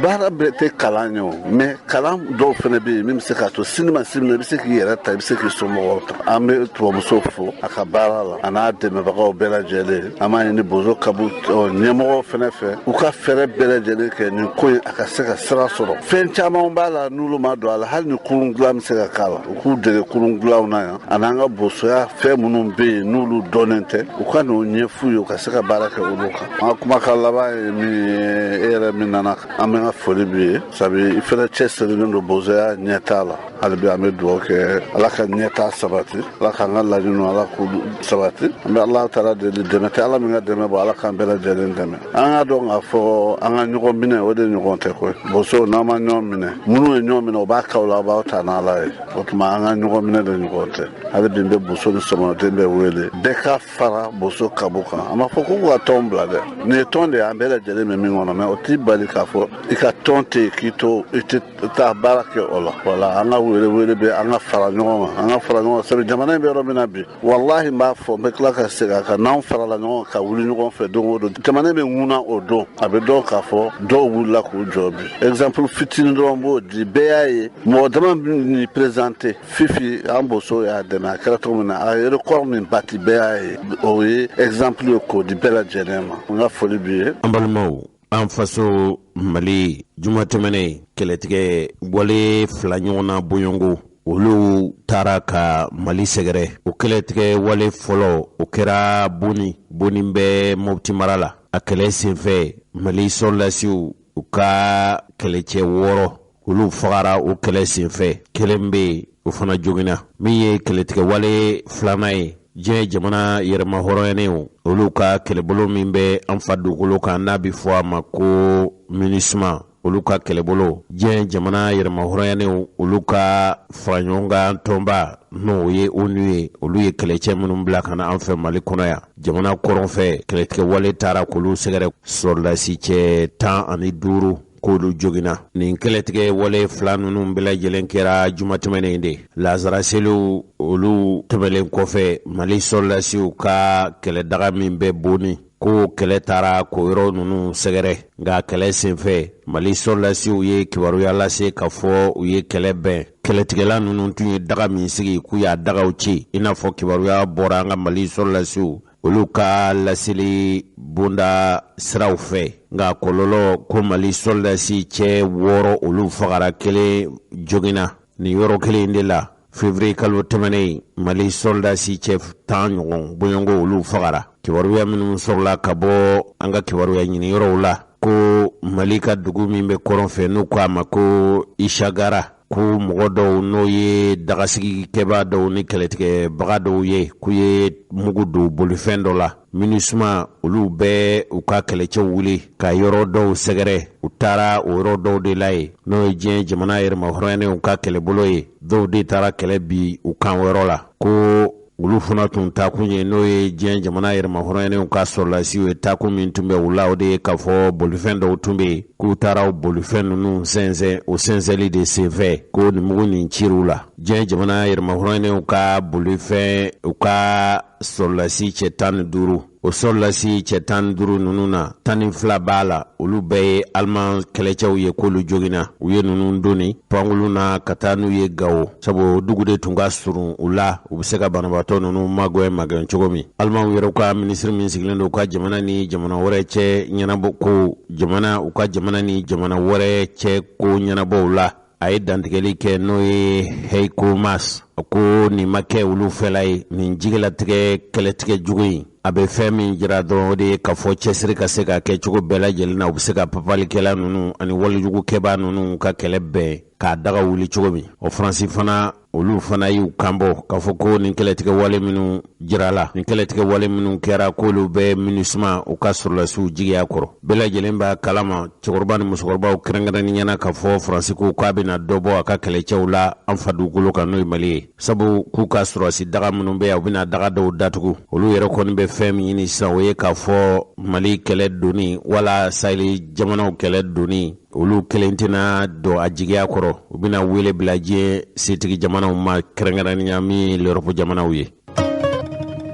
Baara bɛɛ tɛ kalan ye o, mais kalan dɔw fana bɛ yen min bɛ se k'a to sini ma sini ma i bɛ se k'i yɛrɛ ta, i bɛ se k'i somɔgɔw ta. An bɛ tubabumuso fo a ka baara la, a n'a dɛmɛbagaw bɛɛ lajɛlen. An b'a ɲini Bozo Kabu ɲɛmɔgɔw fana fɛ, u ka fɛɛrɛ bɛɛ lajɛlen kɛ nin ko in a ka se ka sira sɔrɔ. Fɛn caman b'a la n'olu ma don a la, hali ni kurun dilan bɛ se ka k'a la, u k'u dege kurun dilanw na yan, ani an ka bosoya fɛn minnu bɛ yen n'olu dɔnnen tɛ, u ka n'o ɲɛf'u ye, u ka se ka baara kɛ olu kan. An ka kumakan laban ye min ye, e yɛrɛ min nana, an bɛ ka foli b'i ye, sabu i fana cɛsirilen don bozoya ɲɛtaa la. Hali bi an bɛ dugawu kɛ Ala ka ɲɛtaa sabati, Ala k'an ka laɲiniw Ala k'u sabati. An bɛ Ala taala deli, dɛmɛ tɛ Ala min ka dɛmɛ bɔ, Ala k'an bɛɛ lajɛlen dɛmɛ. An ka dɔn k'a fɔ an ka ɲɔgɔn minɛ, o de ɲɔgɔn tɛ koyi. Bosow n'an ma ɲɔgɔn minɛ, minnu ye ɲɔgɔn minɛ o b'a k'aw la, aw b'aw ta n'Ala ye. O tuma an ka ɲɔgɔn minɛ de ɲɔgɔn tɛ. Hali bi n bɛ boso ni sɔmɔnɔden bɛɛ wele, bɛɛ ka fara Bozo Kabu kan. A ma fɔ ko k'u ka tɔn bila dɛ, nin ye tɔn de ye an bɛɛ lajɛlen bɛ min kɔnɔ, mais o t'i bali k'a fɔ i ka tɔn tɛ yen k'i to i tɛ taa baara kɛ o la. Wala an ka wele wele bɛ an ka fara ɲɔgɔn kan, an ka fara ɲɔgɔn kan, sabu jamana in bɛ yɔrɔ min na bi, walahi n b'a fɔ, n bɛ tila ka segin a kan, n'anw farala ɲɔgɔn kan ka wuli ɲɔgɔn fɛ don o don, jamana in bɛ ŋuna o don, a bɛ dɔn k'a fɔ dɔw wulila k'u jɔ bi. Exemple fitinin dɔrɔn b'o di, bɛɛ y'a ye, mɔgɔ dama ni présenté Fifi, an boso y'a dɛmɛ, a kɛra cogo min na, a ye record min bati, bɛɛ y'a ye, o ye exemple ye k'o di bɛɛ lajɛlen ma. N ka foli b'i ye. An balimaw, an faso Mali, juma tɛmɛnen kɛlɛtigɛ wale fila ɲɔgɔn na bɔɲɔgɔnko, olu taara ka Mali sɛgɛrɛ. O kɛlɛtigɛ wale fɔlɔ, o kɛra Boni, Boni bɛ Mopti mara la. A kɛlɛ senfɛ, Mali sɔrɔdasiw u ka kɛlɛcɛ 6 olu fagara o kɛlɛ senfɛ, kelen bɛ yen o fana joginna. Min ye kɛlɛtigɛ wale filanan ye, diɲɛ jamana yɛrɛmahɔrɔnyanenw olu ka kɛlɛbolo min bɛ an fa dugukolo kan n'a bɛ fɔ a ma ko MINUSMA, olu ka kɛlɛbolo, diɲɛ jamana yɛrɛmahɔrɔnyanenw olu ka faraɲɔgɔnkan tɔnba n'o ye ONU ye, olu ye kɛlɛcɛ minnu bila ka na an fɛ Mali kɔnɔ yan, jamana kɔrɔn fɛ, kɛlɛtigɛ wale taara k'olu sɛgɛrɛ, sɔrɔdasi cɛ 15 k'olu joginna. Nin kɛlɛtigɛ wale fila ninnu bɛɛ lajɛlen kɛra juma tɛmɛnen de. Lazara seliw olu tɛmɛlen kɔfɛ, Mali sɔrɔdasiw ka kɛlɛdaga min bɛ Boni, ko kɛlɛ taara k'o yɔrɔ ninnu sɛgɛrɛ. Nka kɛlɛ senfɛ, Mali sɔrɔdasiw ye kibaruya lase k'a fɔ u ye kɛlɛ bɛn. Kɛlɛtigɛla ninnu tun ye daga min sigi, k'u y'a dagaw ci, i n'a fɔ kibaruya bɔra an ka Mali sɔrɔdasiw olu ka laseli bonda siraw fɛ. Nka kɔlɔlɔ ko Mali sɔrɔdasi cɛ 6 olu fagara, kelen joginna. Nin yɔrɔ kelen de la, février kalo tɛmɛnen, Mali sɔrɔdasi cɛ 10 ɲɔgɔn bɔɲɔgɔnko olu fagara. Kibaruya minnu sɔrɔla ka bɔ an ka kibaruya ɲiniyɔrɔw la, ko Mali ka dugu min bɛ kɔrɔn fɛ n'u ko a ma ko Ishagara, ko mɔgɔ dɔw n'o ye dagasigikɛbaa dɔw ni kɛlɛtigɛbaga dɔw ye, k'u ye mugu don bolifɛn dɔ la. MINUSMA olu bɛ u ka kɛlɛcɛw wuli ka yɔrɔ dɔw sɛgɛrɛ, u taara o yɔrɔ dɔw de la yen, n'o ye diɲɛ jamana yɛrɛmahɔrɔnyanenw ka kɛlɛbolo ye. Dɔw de taara kɛlɛ bi u kan yɔrɔ la, ko olu fana tun taakun ye, n'o ye diɲɛ jamana yɛrɛmahɔrɔnyanenw ka sɔrɔdasiw ye, taakun min tun bɛ u la, o de ye k'a fɔ bolifɛn dɔw tun bɛ yen, k'u taara o bolifɛn ninnu sɛnsɛn, o sɛnsɛnli de senfɛ ko nin mugu nin cir'u la. Diɲɛ jamana yɛrɛmahɔrɔnyanenw ka bolifɛn, u ka sɔrɔdasi cɛ 15, o sɔrɔdasi cɛ 15 ninnu na, 12 b'a la, olu bɛɛ ye aliman kɛlɛcɛw ye, k'olu joginna. U ye ninnu doni pankurun na ka taa n'u ye Gawo, sabu o dugu de tun ka surun u la, u bɛ se ka banabaatɔ ninnu magɛn cogo min. Alimanw yɛrɛ ka minisiri min sigilen don u ka jamana ni jamana wɛrɛ cɛ ɲɛnabɔ ko jamana u ka jamana ni jamana wɛrɛ cɛ ko ɲɛnabɔw la, a ye dantigɛli kɛ, n'o ye Heiko Maas, ko nin ma kɛ olu fɛla ye. Nin jigilatigɛ kɛlɛtigɛ jugu in, a bɛ fɛn min jira dɔrɔn, o de ye k'a fɔ cɛsiri ka se ka kɛ cogo bɛɛ lajɛlen na, u bɛ se ka papalikɛla ninnu ani walejugukɛbaa ninnu ka kɛlɛ bɛn k'a daga wuli cogo min. O Faransi fana, olu fana y'u kanbɔ k'a fɔ ko nin kɛlɛtigɛ wale minnu jirala, nin kɛlɛtigɛ wale minnu kɛra, k'olu bɛ MINUSMA u ka sɔrɔdasiw jigiya kɔrɔ. Bɛɛ lajɛlen b'a kalama, cɛkɔrɔba ni musokɔrɔbaw kɛrɛnkɛrɛnnen ɲɛna k'a fɔ Faransi ko k'a bɛna dɔ bɔ a ka kɛlɛcɛw la an fa dugukolo kan, n'o ye Mali ye, sabu k'u ka sɔrɔdasi daga minnu bɛ yan, u bɛna daga dɔw datugu. Olu yɛrɛ kɔni bɛ fɛn min ɲini sisan, o ye k'a fɔ Mali kɛlɛ donni wala Sahel jamanaw kɛlɛ donni Olu kelen tɛna don a jigiya kɔrɔ, u bɛna wele bila diɲɛ setigi jamanaw ma, kɛrɛnkɛrɛnnenya min l'Europe jamanaw ye.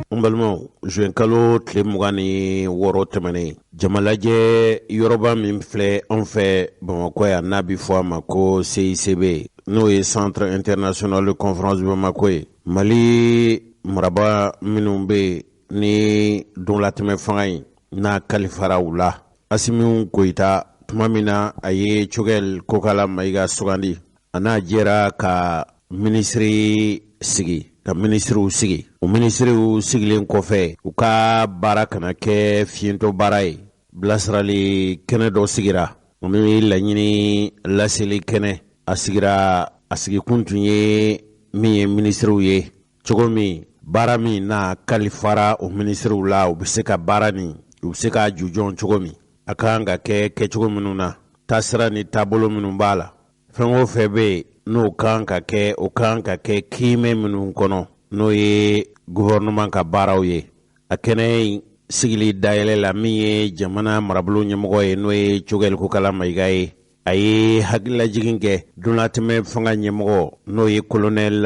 N balimaw, juin kalo tile 26 tɛmɛnen, jamalajɛ yɔrɔba min filɛ anw fɛ Bamakɔ yan, n'a bɛ fɔ a ma ko CICB, n'o ye Centre International de Conférence de Bamako ye, Mali marabaa minnu bɛ yen ni donlatɛmɛ fanga in n'a kalifara u la, Asimi Goyita, tuma min na a ye Choguel Kokala Mayiga sugandi, a n'a jɛra ka minisiri sigi, ka minisiriw sigi. O minisiriw sigilen kɔfɛ, u ka baara kana kɛ fiyentɔ baara ye, bilasirali kɛnɛ dɔ sigira, o min ye laɲini laseli kɛnɛ. A sigira, a sigikun tun ye min ye minisiriw ye cogo min, baara min n'a kalifara o minisiriw la, u bɛ se ka baara nin, u bɛ se k'a jujɔn cogo min, a ka kan ka kɛ kɛcogo minnu na, taasira ni taabolo minnu b'a la, fɛn o fɛn bɛ yen n'o ka kan ka kɛ, o ka kan ka kɛ kiimɛ minnu kɔnɔ, n'o ye gouvernement ka baaraw ye. A kɛnɛ in sigili dayɛlɛ la, min ye jamana marabolo ɲɛmɔgɔ ye, n'o ye Choguel Kokala Mayiga ye, a ye hakililajigin kɛ donlatɛmɛ fanga ɲɛmɔgɔ, n'o ye colonel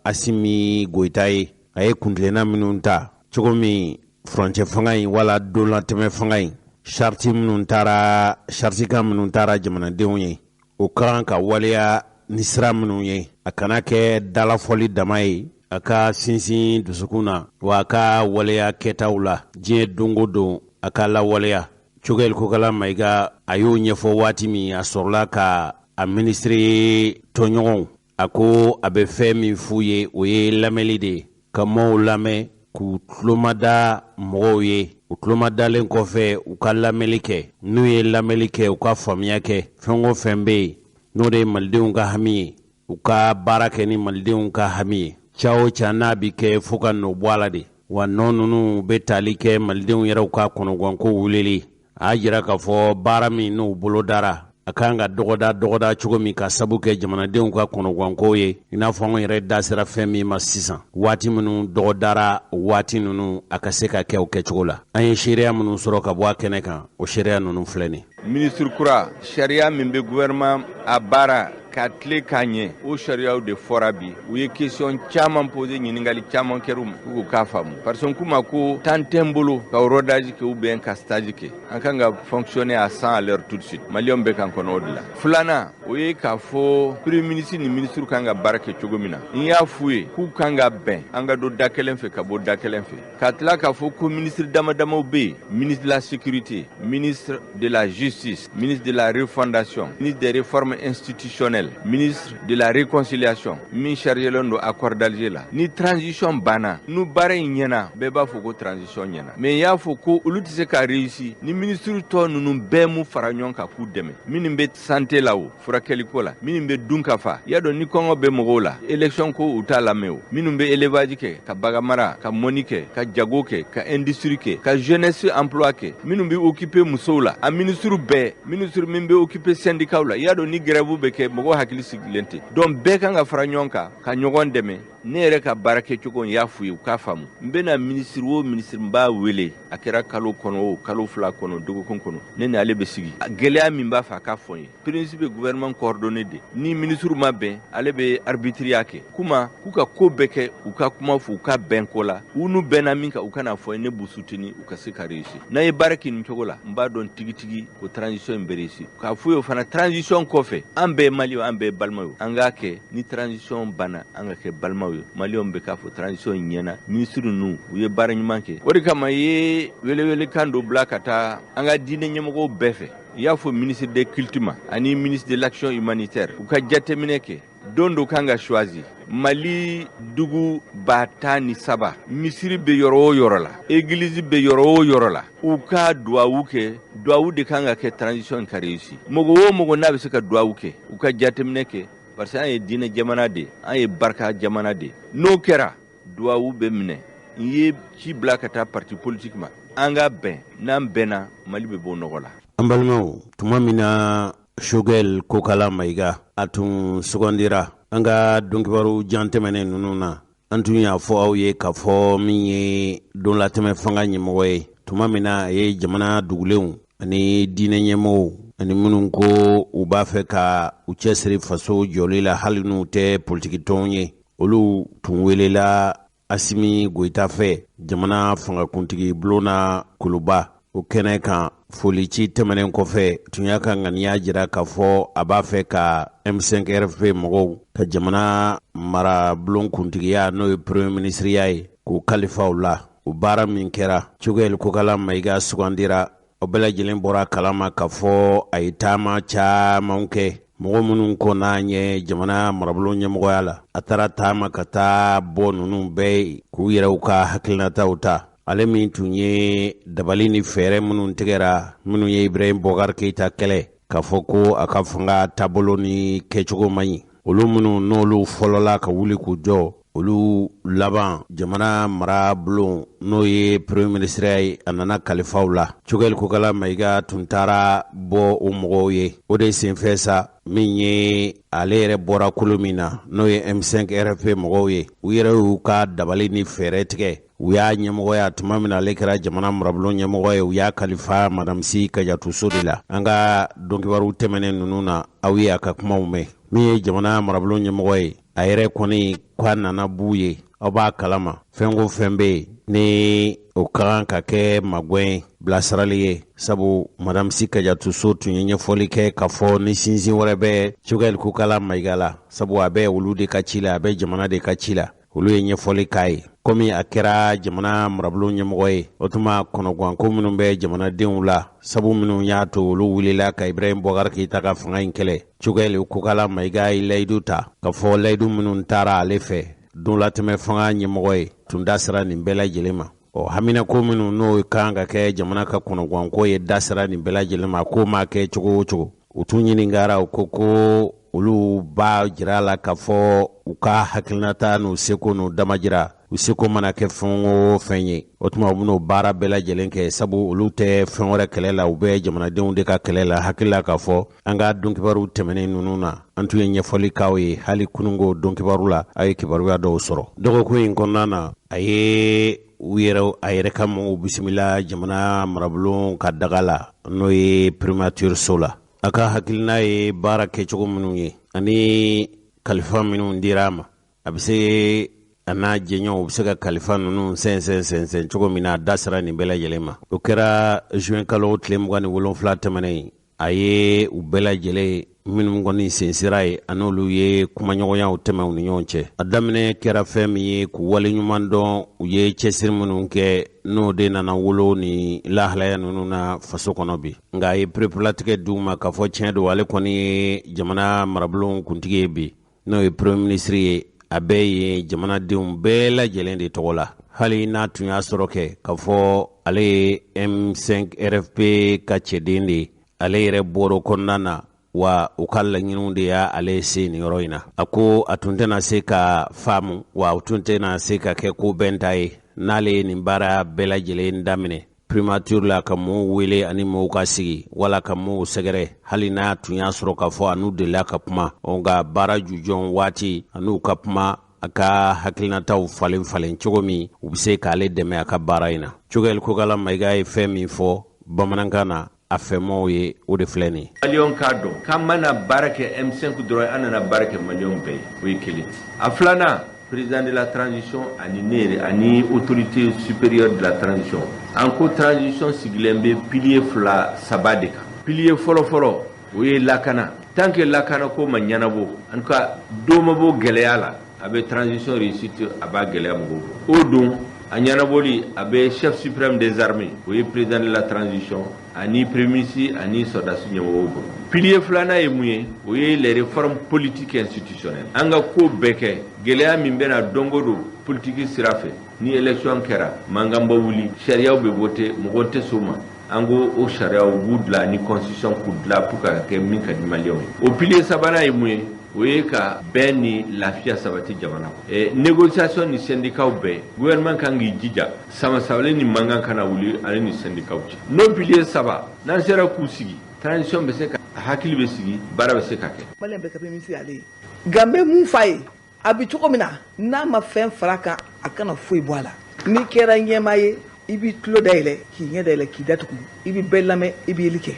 Asimi Goyita ye, a ye kuntilenna minnu ta cogo min furancɛ fanga in wala donlatɛmɛ fanga in sariti minnu taara, saritikan minnu taara jamanadenw ye, o ka kan ka waleya ni sira minnu ye, a kana kɛ dalafɔli dama ye, a ka sinsin dusukun na, wa a ka waleya kɛtaw la diɲɛ don o don a ka lawaleya. Choguel Kokala Mayiga, a y'o ɲɛfɔ waati min, a sɔrɔla ka a minisiri tɔɲɔgɔnw, a ko a bɛ fɛn min f'u ye, o ye lamɛnli de ye, ka mɔɔw lamɛn, k'u tulomada mɔgɔw ye, u tulomadalen kɔfɛ u ka lamɛnli kɛ, n'u ye lamɛnli kɛ, u ka faamuya kɛ fɛn o fɛn bɛ yen n'o de ye malidenw ka hami ye, u ka baara kɛ ni malidenw ka hami ye. Ca o ca n'a bɛ kɛ fo ka nɔ bɔ a la de, wa nɔ ninnu bɛ tali kɛ malidenw yɛrɛw ka kɔnɔganko wulili. A y'a jira k'a fɔ baara min n'u bolo dara, a kan ka dɔgɔda dɔgɔda cogo min ka sabu kɛ jamanadenw ka kɔnɔganko ye, i n'a fɔ anw yɛrɛ da sera fɛn min ma sisan, waati minnu dɔgɔdara, waati ninnu a ka se ka kɛ o kɛcogo la. An ye seereya minnu sɔrɔ ka bɔ a kɛnɛ kan, o seereya ninnu filɛ nin. Minisiri kura, sariya min bɛ gouvernement a baara ka tile k'a ɲɛ, o sariyaw de fɔra bi. U ye question caman posé, ɲininkali caman kɛra u ma k'u k'a faamu, parce que k'u ma ko temps tɛ n bolo ka rodage kɛ ou bien ka stage kɛ, an kan ka fonctionner à 100 à l'heure tout de suite. Maliyɛnw bɛ kan kɔnɔ o de la. Filanan, o ye k'a fɔ premier ministre ni ministre kan ka baara kɛ cogo min na, n y'a f'u ye k'u kan ka bɛn, an ka don da kelen fɛ ka bɔ da kelen fɛ, ka tila k'a fɔ ko ministre dama damaw bɛ yen: ministre de la sécurité, ministre de la justice, ministre de la refondation, ministre des réformes institutionnelles, ministre de la réconciliation, min chargelen don accord d'Alger la. Ni transition banna, n'u baara in ɲɛna, bɛɛ b'a fɔ ko transition ɲɛna, mais n y'a fɔ ko olu tɛ se ka réussir ni ministre tɔ ninnu bɛɛ m'u fara ɲɔgɔn kan k'u dɛmɛ, minnu bɛ santé la, o furakɛliko la, minnu bɛ dun ka fa, y'a dɔn ni kɔngɔ bɛ mɔgɔw la, élection ko u t'a lamɛn, o minnu bɛ élevage kɛ, ka bagan mara, ka mɔni kɛ, ka jago kɛ, ka industrie kɛ, ka jeunesse emploi kɛ, minnu bɛ occuper musow la, a ministre bɛɛ, ministre min bɛ occuper syndicat la, y'a dɔn ni grève bɛ kɛ, mɔgɔw hakili sigilen tɛ. Donc bɛɛ kan ka fara ɲɔgɔn kan ka ɲɔgɔn dɛmɛ. Ne yɛrɛ ka baara kɛcogo, n y'a f'u ye, u k'a faamu. N bɛna ministre o ministre, n b'a wele, a kɛra kalo kɔnɔ o, kalo 2 kɔnɔ, dɔgɔkun kɔnɔ, ne ni ale bɛ sigi, gɛlɛya min b'a fɛ, a k'a fɔ n ye. Principe gouvernement coordonné de, ni ministre ma bɛn, ale bɛ arbitriya kɛ. Kuma k'u ka ko bɛɛ kɛ, u ka kuma fɔ, u ka bɛn ko la, u n'u bɛnna min kan, u kana fɔ ye, ne b'u soutenir u ka se ka réussir. N'a ye baara kɛ nin cogo la, n b'a dɔn tigitigi ko transition in bɛ réussir. K'a f'u ye o fana, transition kɔfɛ, an bɛɛ ye maliyɛnw, an bɛɛ ye balimaw ye, an k'a kɛ ni transition banna, an ka kɛ balimaw ye. Maliyɛnw bɛ k'a fɔ transition in ɲɛna, ministre ninnu u ye baara ɲuman kɛ. O de kama i ye welewelekan dɔ bila ka taa an ka diinɛ ɲɛmɔgɔw bɛɛ fɛ. I y'a fɔ ministre des cultes ma ani ministre de l'action humanitaire, u ka jateminɛ kɛ, don dɔ kan ka choisi, Mali dugu 13,000, misiri bɛ yɔrɔ o yɔrɔ la, église bɛ yɔrɔ o yɔrɔ la, u ka duwawu kɛ. Duwawu de kan ka kɛ transition ka réussir. Mɔgɔ o mɔgɔ n'a bɛ se ka duwawu kɛ, u ka jateminɛ kɛ, parce que an ye diinɛ jamana de ye, an ye barika jamana de ye. N'o kɛra, duwawu bɛ minɛ. N ye ci bila ka taa parti politique ma, an ka bɛn. N'an bɛnna, Mali bɛ bɔ nɔgɔ la. An balimaw, tuma min na Choguel Kokala Mayiga a tun sugandira, an ka donkibaru jan tɛmɛnen ninnu na, an tun y'a fɔ aw ye k'a fɔ min ye donlatɛmɛ fanga ɲɛmɔgɔ ye, tuma min na a ye jamana dugulenw ani diinɛ ɲɛmɔgɔw ani minnu ko u b'a fɛ ka u cɛsiri faso jɔli la hali n'u tɛ politikitɔnw ye, olu tun welela Asimi Goyita fɛ jamana fangakuntigi bulon na Kuluba. O kɛnɛ kan, folici tɛmɛnen kɔfɛ, tun y'a ka ŋaniya jira k'a fɔ a b'a fɛ ka M5 RFP mɔgɔw ka jamana marabulon kuntigiya, n'o ye premier ministriya ye, k'o kalifa u la. O baara min kɛra, Choguel Kokala Mayiga sugandira. O bɛɛ lajɛlen bɔra kalama k'a fɔ a ye taama caman kɛ, mɔgɔ minnu kɔnna ɲɛ jamana marabulon ɲɛmɔgɔya la. A taara taama ka taa bɔ ninnu bɛɛ ye k'u yɛrɛw ka hakilinataw ta. Ale min tun ye dabali ni fɛɛrɛ minnu tigɛra, minnu ye Ibrahim Boubacar Keïta kɛlɛ k'a fɔ ko a ka fanga taabolo ni kɛcogo man ɲi, olu minnu n'olu fɔlɔla ka wuli k'u jɔ, olu laban jamana marabulon, n'o ye premier ministre ye, a nana kalifaw la. Choguel Kokala Mayiga tun taara bɔ o mɔgɔw ye. O de senfɛ sa, min ye ale yɛrɛ bɔra kolo min na, n'o ye M5 RFP mɔgɔw ye, u yɛrɛ y'u ka dabali ni fɛɛrɛ tigɛ. U y'a ɲɛmɔgɔya tuma min na ale kɛra jamana marabulon ɲɛmɔgɔ ye, u y'a kalifa Madame Sy Kadiatou Sow de la. An ka donkibaru tɛmɛnen ninnu na, aw ye a ka kumaw mɛn. Min ye jamana marabulon ɲɛmɔgɔ ye, a yɛrɛ kɔni k'a nana b'u ye. Aw b'a kalama, fɛn ko fɛn bɛ yen ni o ka kan ka kɛ magwɛn bilasirali ye, sabu Madame Sy Kadiatou Sow tun ye ɲɛfɔli kɛ k'a fɔ ni sinsin wɛrɛ bɛ Choguel Kokala Mayiga la, sabu a bɛ olu de ka ci la, a bɛ jamana de ka ci la. Olu ye ɲɛfɔli k'a ye komi a kɛra jamana marabulon ɲɛmɔgɔ ye. O tuma kɔnɔganko minnu bɛ jamanadenw la, sabu minnu y'a to olu wulila ka Ibrahim Boubacar Keïta ka fanga in kɛlɛ, Choguel Kokala Mayiga ye layidu ta k'a fɔ layidu minnu taara ale fɛ donlatɛmɛ fanga ɲɛmɔgɔ ye, tun da sera nin bɛɛ lajɛlen ma. Ɔ haminako minnu n'o kan ka kɛ jamana ka kɔnɔganko ye, da sera nin bɛɛ lajɛlen ma. Ko maa kɛ cogo o cogo, u tun ɲininkara, u ko ko olu b'a jira la k'a fɔ u ka hakilinata n'u seko n'u damajira, u seko mana kɛ fɛn o fɛn ye, o tuma u bɛn'o baara bɛɛ lajɛlen kɛ, sabu olu tɛ fɛn wɛrɛ kɛlɛ la, u bɛ jamanadenw de ka kɛlɛ la. Hakilila k'a fɔ an ka donkibaru tɛmɛnen ninnu na, an tun ye ɲɛfɔli k'aw ye. Hali kununko donkibaru la, aw ye kibaruya dɔw sɔrɔ dɔgɔkun in kɔnɔna na. A ye u yɛrɛ, a yɛrɛ ka mɔgɔw bisimila jamana marabulon ka daga la, n'o ye primature so la. A ka hakilina ye baara kɛcogo minnu ye ani kalifa minnu dira a ma, a bɛ se a n'a jɛɲɔgɔnw u bɛ se ka kalifa ninnu sɛnsɛn sɛnsɛn cogo min na, a da sera nin bɛɛ lajɛlen ma. O kɛra juin kalo tile 27 tɛmɛnen. A ye u bɛɛ lajɛlen minnu kɔni sen sera ye, a n'olu ye kumaɲɔgɔnyaw tɛmɛ u ni ɲɔgɔn cɛ. A daminɛ kɛra fɛn min ye, k'u waleɲuman dɔn u ye cɛsiri minnu kɛ, n'o de nana wolo ni lahalaya ninnu na faso kɔnɔ bi. Nka a ye pereperatigɛ d'u ma k'a fɔ tiɲɛ don, ale kɔni ye jamana marabulon kuntigi ye bi, n'o ye premier ministre ye, a bɛɛ ye jamanadenw bɛɛ lajɛlen de tɔgɔ la, hali n'a tun y'a sɔrɔ kɛ k'a fɔ ale ye M5 RFP ka cɛden de ye. Ale yɛrɛ bɔr'o kɔnɔna na wa, u ka laɲiniw de y'a ale se nin yɔrɔ in na. A ko a tun tɛna se ka faamu wa, a tun tɛna se ka kɛ ko bɛn ta ye n'ale ye nin baara bɛɛ lajɛlen daminɛ primature la, ka mɔɔw wele ani mɔɔw ka sigi wala ka mɔɔw sɛgɛrɛ, hali n'a tun y'a sɔrɔ k'a fɔ a n'u delila ka kuma. Nka baara jujɔn waati, a n'u ka kuma, a ka hakilinataw falen falen cogo min u bɛ se k'ale dɛmɛ a ka baara in na. Choguel Kokala Mayiga ye fɛn min fɔ bamanankan na a fɛmɔw ye, o de filɛ nin ye. Maliyɛnw k'a dɔn k'an mana baara kɛ M5 dɔrɔn, an nana baara kɛ maliyɛnw bɛɛ ye. O ye kelen. A filanan, président de la transition ani ne yɛrɛ ani autorité supérieure de la transition, an ko transition sigilen bɛ pilier fila saba de kan. Pilier fɔlɔ fɔlɔ, o ye lakana. Tant que lakana ko ma ɲɛnabɔ, en tout cas don ma bɔ gɛlɛya la, a bɛ transition réussite a b'a gɛlɛya mɔgɔw bolo. O don a ɲɛnabɔli, a bɛ chef suprême des armées, o ye président de la transition ani premier ministre ani sɔrɔdasi ɲɛmɔgɔw bolo. Pilier filanan ye mun ye? O ye les réformes politiques institutionnelles. An ka ko bɛɛ kɛ, gɛlɛya min bɛna don o don politique sira fɛ, ni élection kɛra, mankan bɛ wuli, sariyaw bɛ voter, mɔgɔw tɛ s'o ma, an ko o sariyaw b'u dilan ni constitution k'u dilan pour ka kɛ min ka di maliyɛnw ye. O pilier sabanan ye mun ye? O ye ka bɛn ni lafiya sabati jamana kɔnɔ. Négociation ni syndicat bɛɛ, gouvernement kan k'i jija sama sabalen ni mankan kana wuli ale ni syndicat cɛ. N'o pilier saba n'an sera k'u sigi, transition bɛ se ka hakili bɛ sigi, baara bɛ se ka kɛ. Maliyɛn bɛɛ ka premier ministre ale ye, nka n bɛ mun f'a ye, a bɛ cogo min na, n'a ma fɛn fara kan, a kana foyi bɔ a la. N'i kɛra ɲɛmaa ye, i I b'i tulo dayɛlɛ, k'i ɲɛ dayɛlɛ, k'i datugu, i bɛ bɛɛ lamɛn, i bɛ yeli kɛ.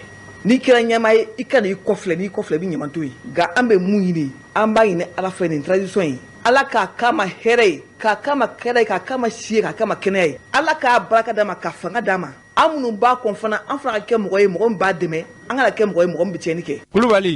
N'i kɛra ɲɛmaa ye, i kana i kɔfilɛ. N'i kɔfilɛ, i bɛ ɲaman to yen. Nka an bɛ mun ɲini? An b'a ɲini Ala fɛ, nin transition in, Ala k'a kama hɛrɛ ye, k'a kama kɛnɛ ye, k'a kama si ye, k'a kama kɛnɛya ye. Ala k'a baraka d'a ma, ka fanga d'a ma. An minnu b'a kɔn fana, an fana ka kɛ mɔgɔ ye, mɔgɔ min b'a dɛmɛ. An kana kɛ mɔgɔ ye, mɔgɔ min bɛ tiɲɛni kɛ. Kulubali.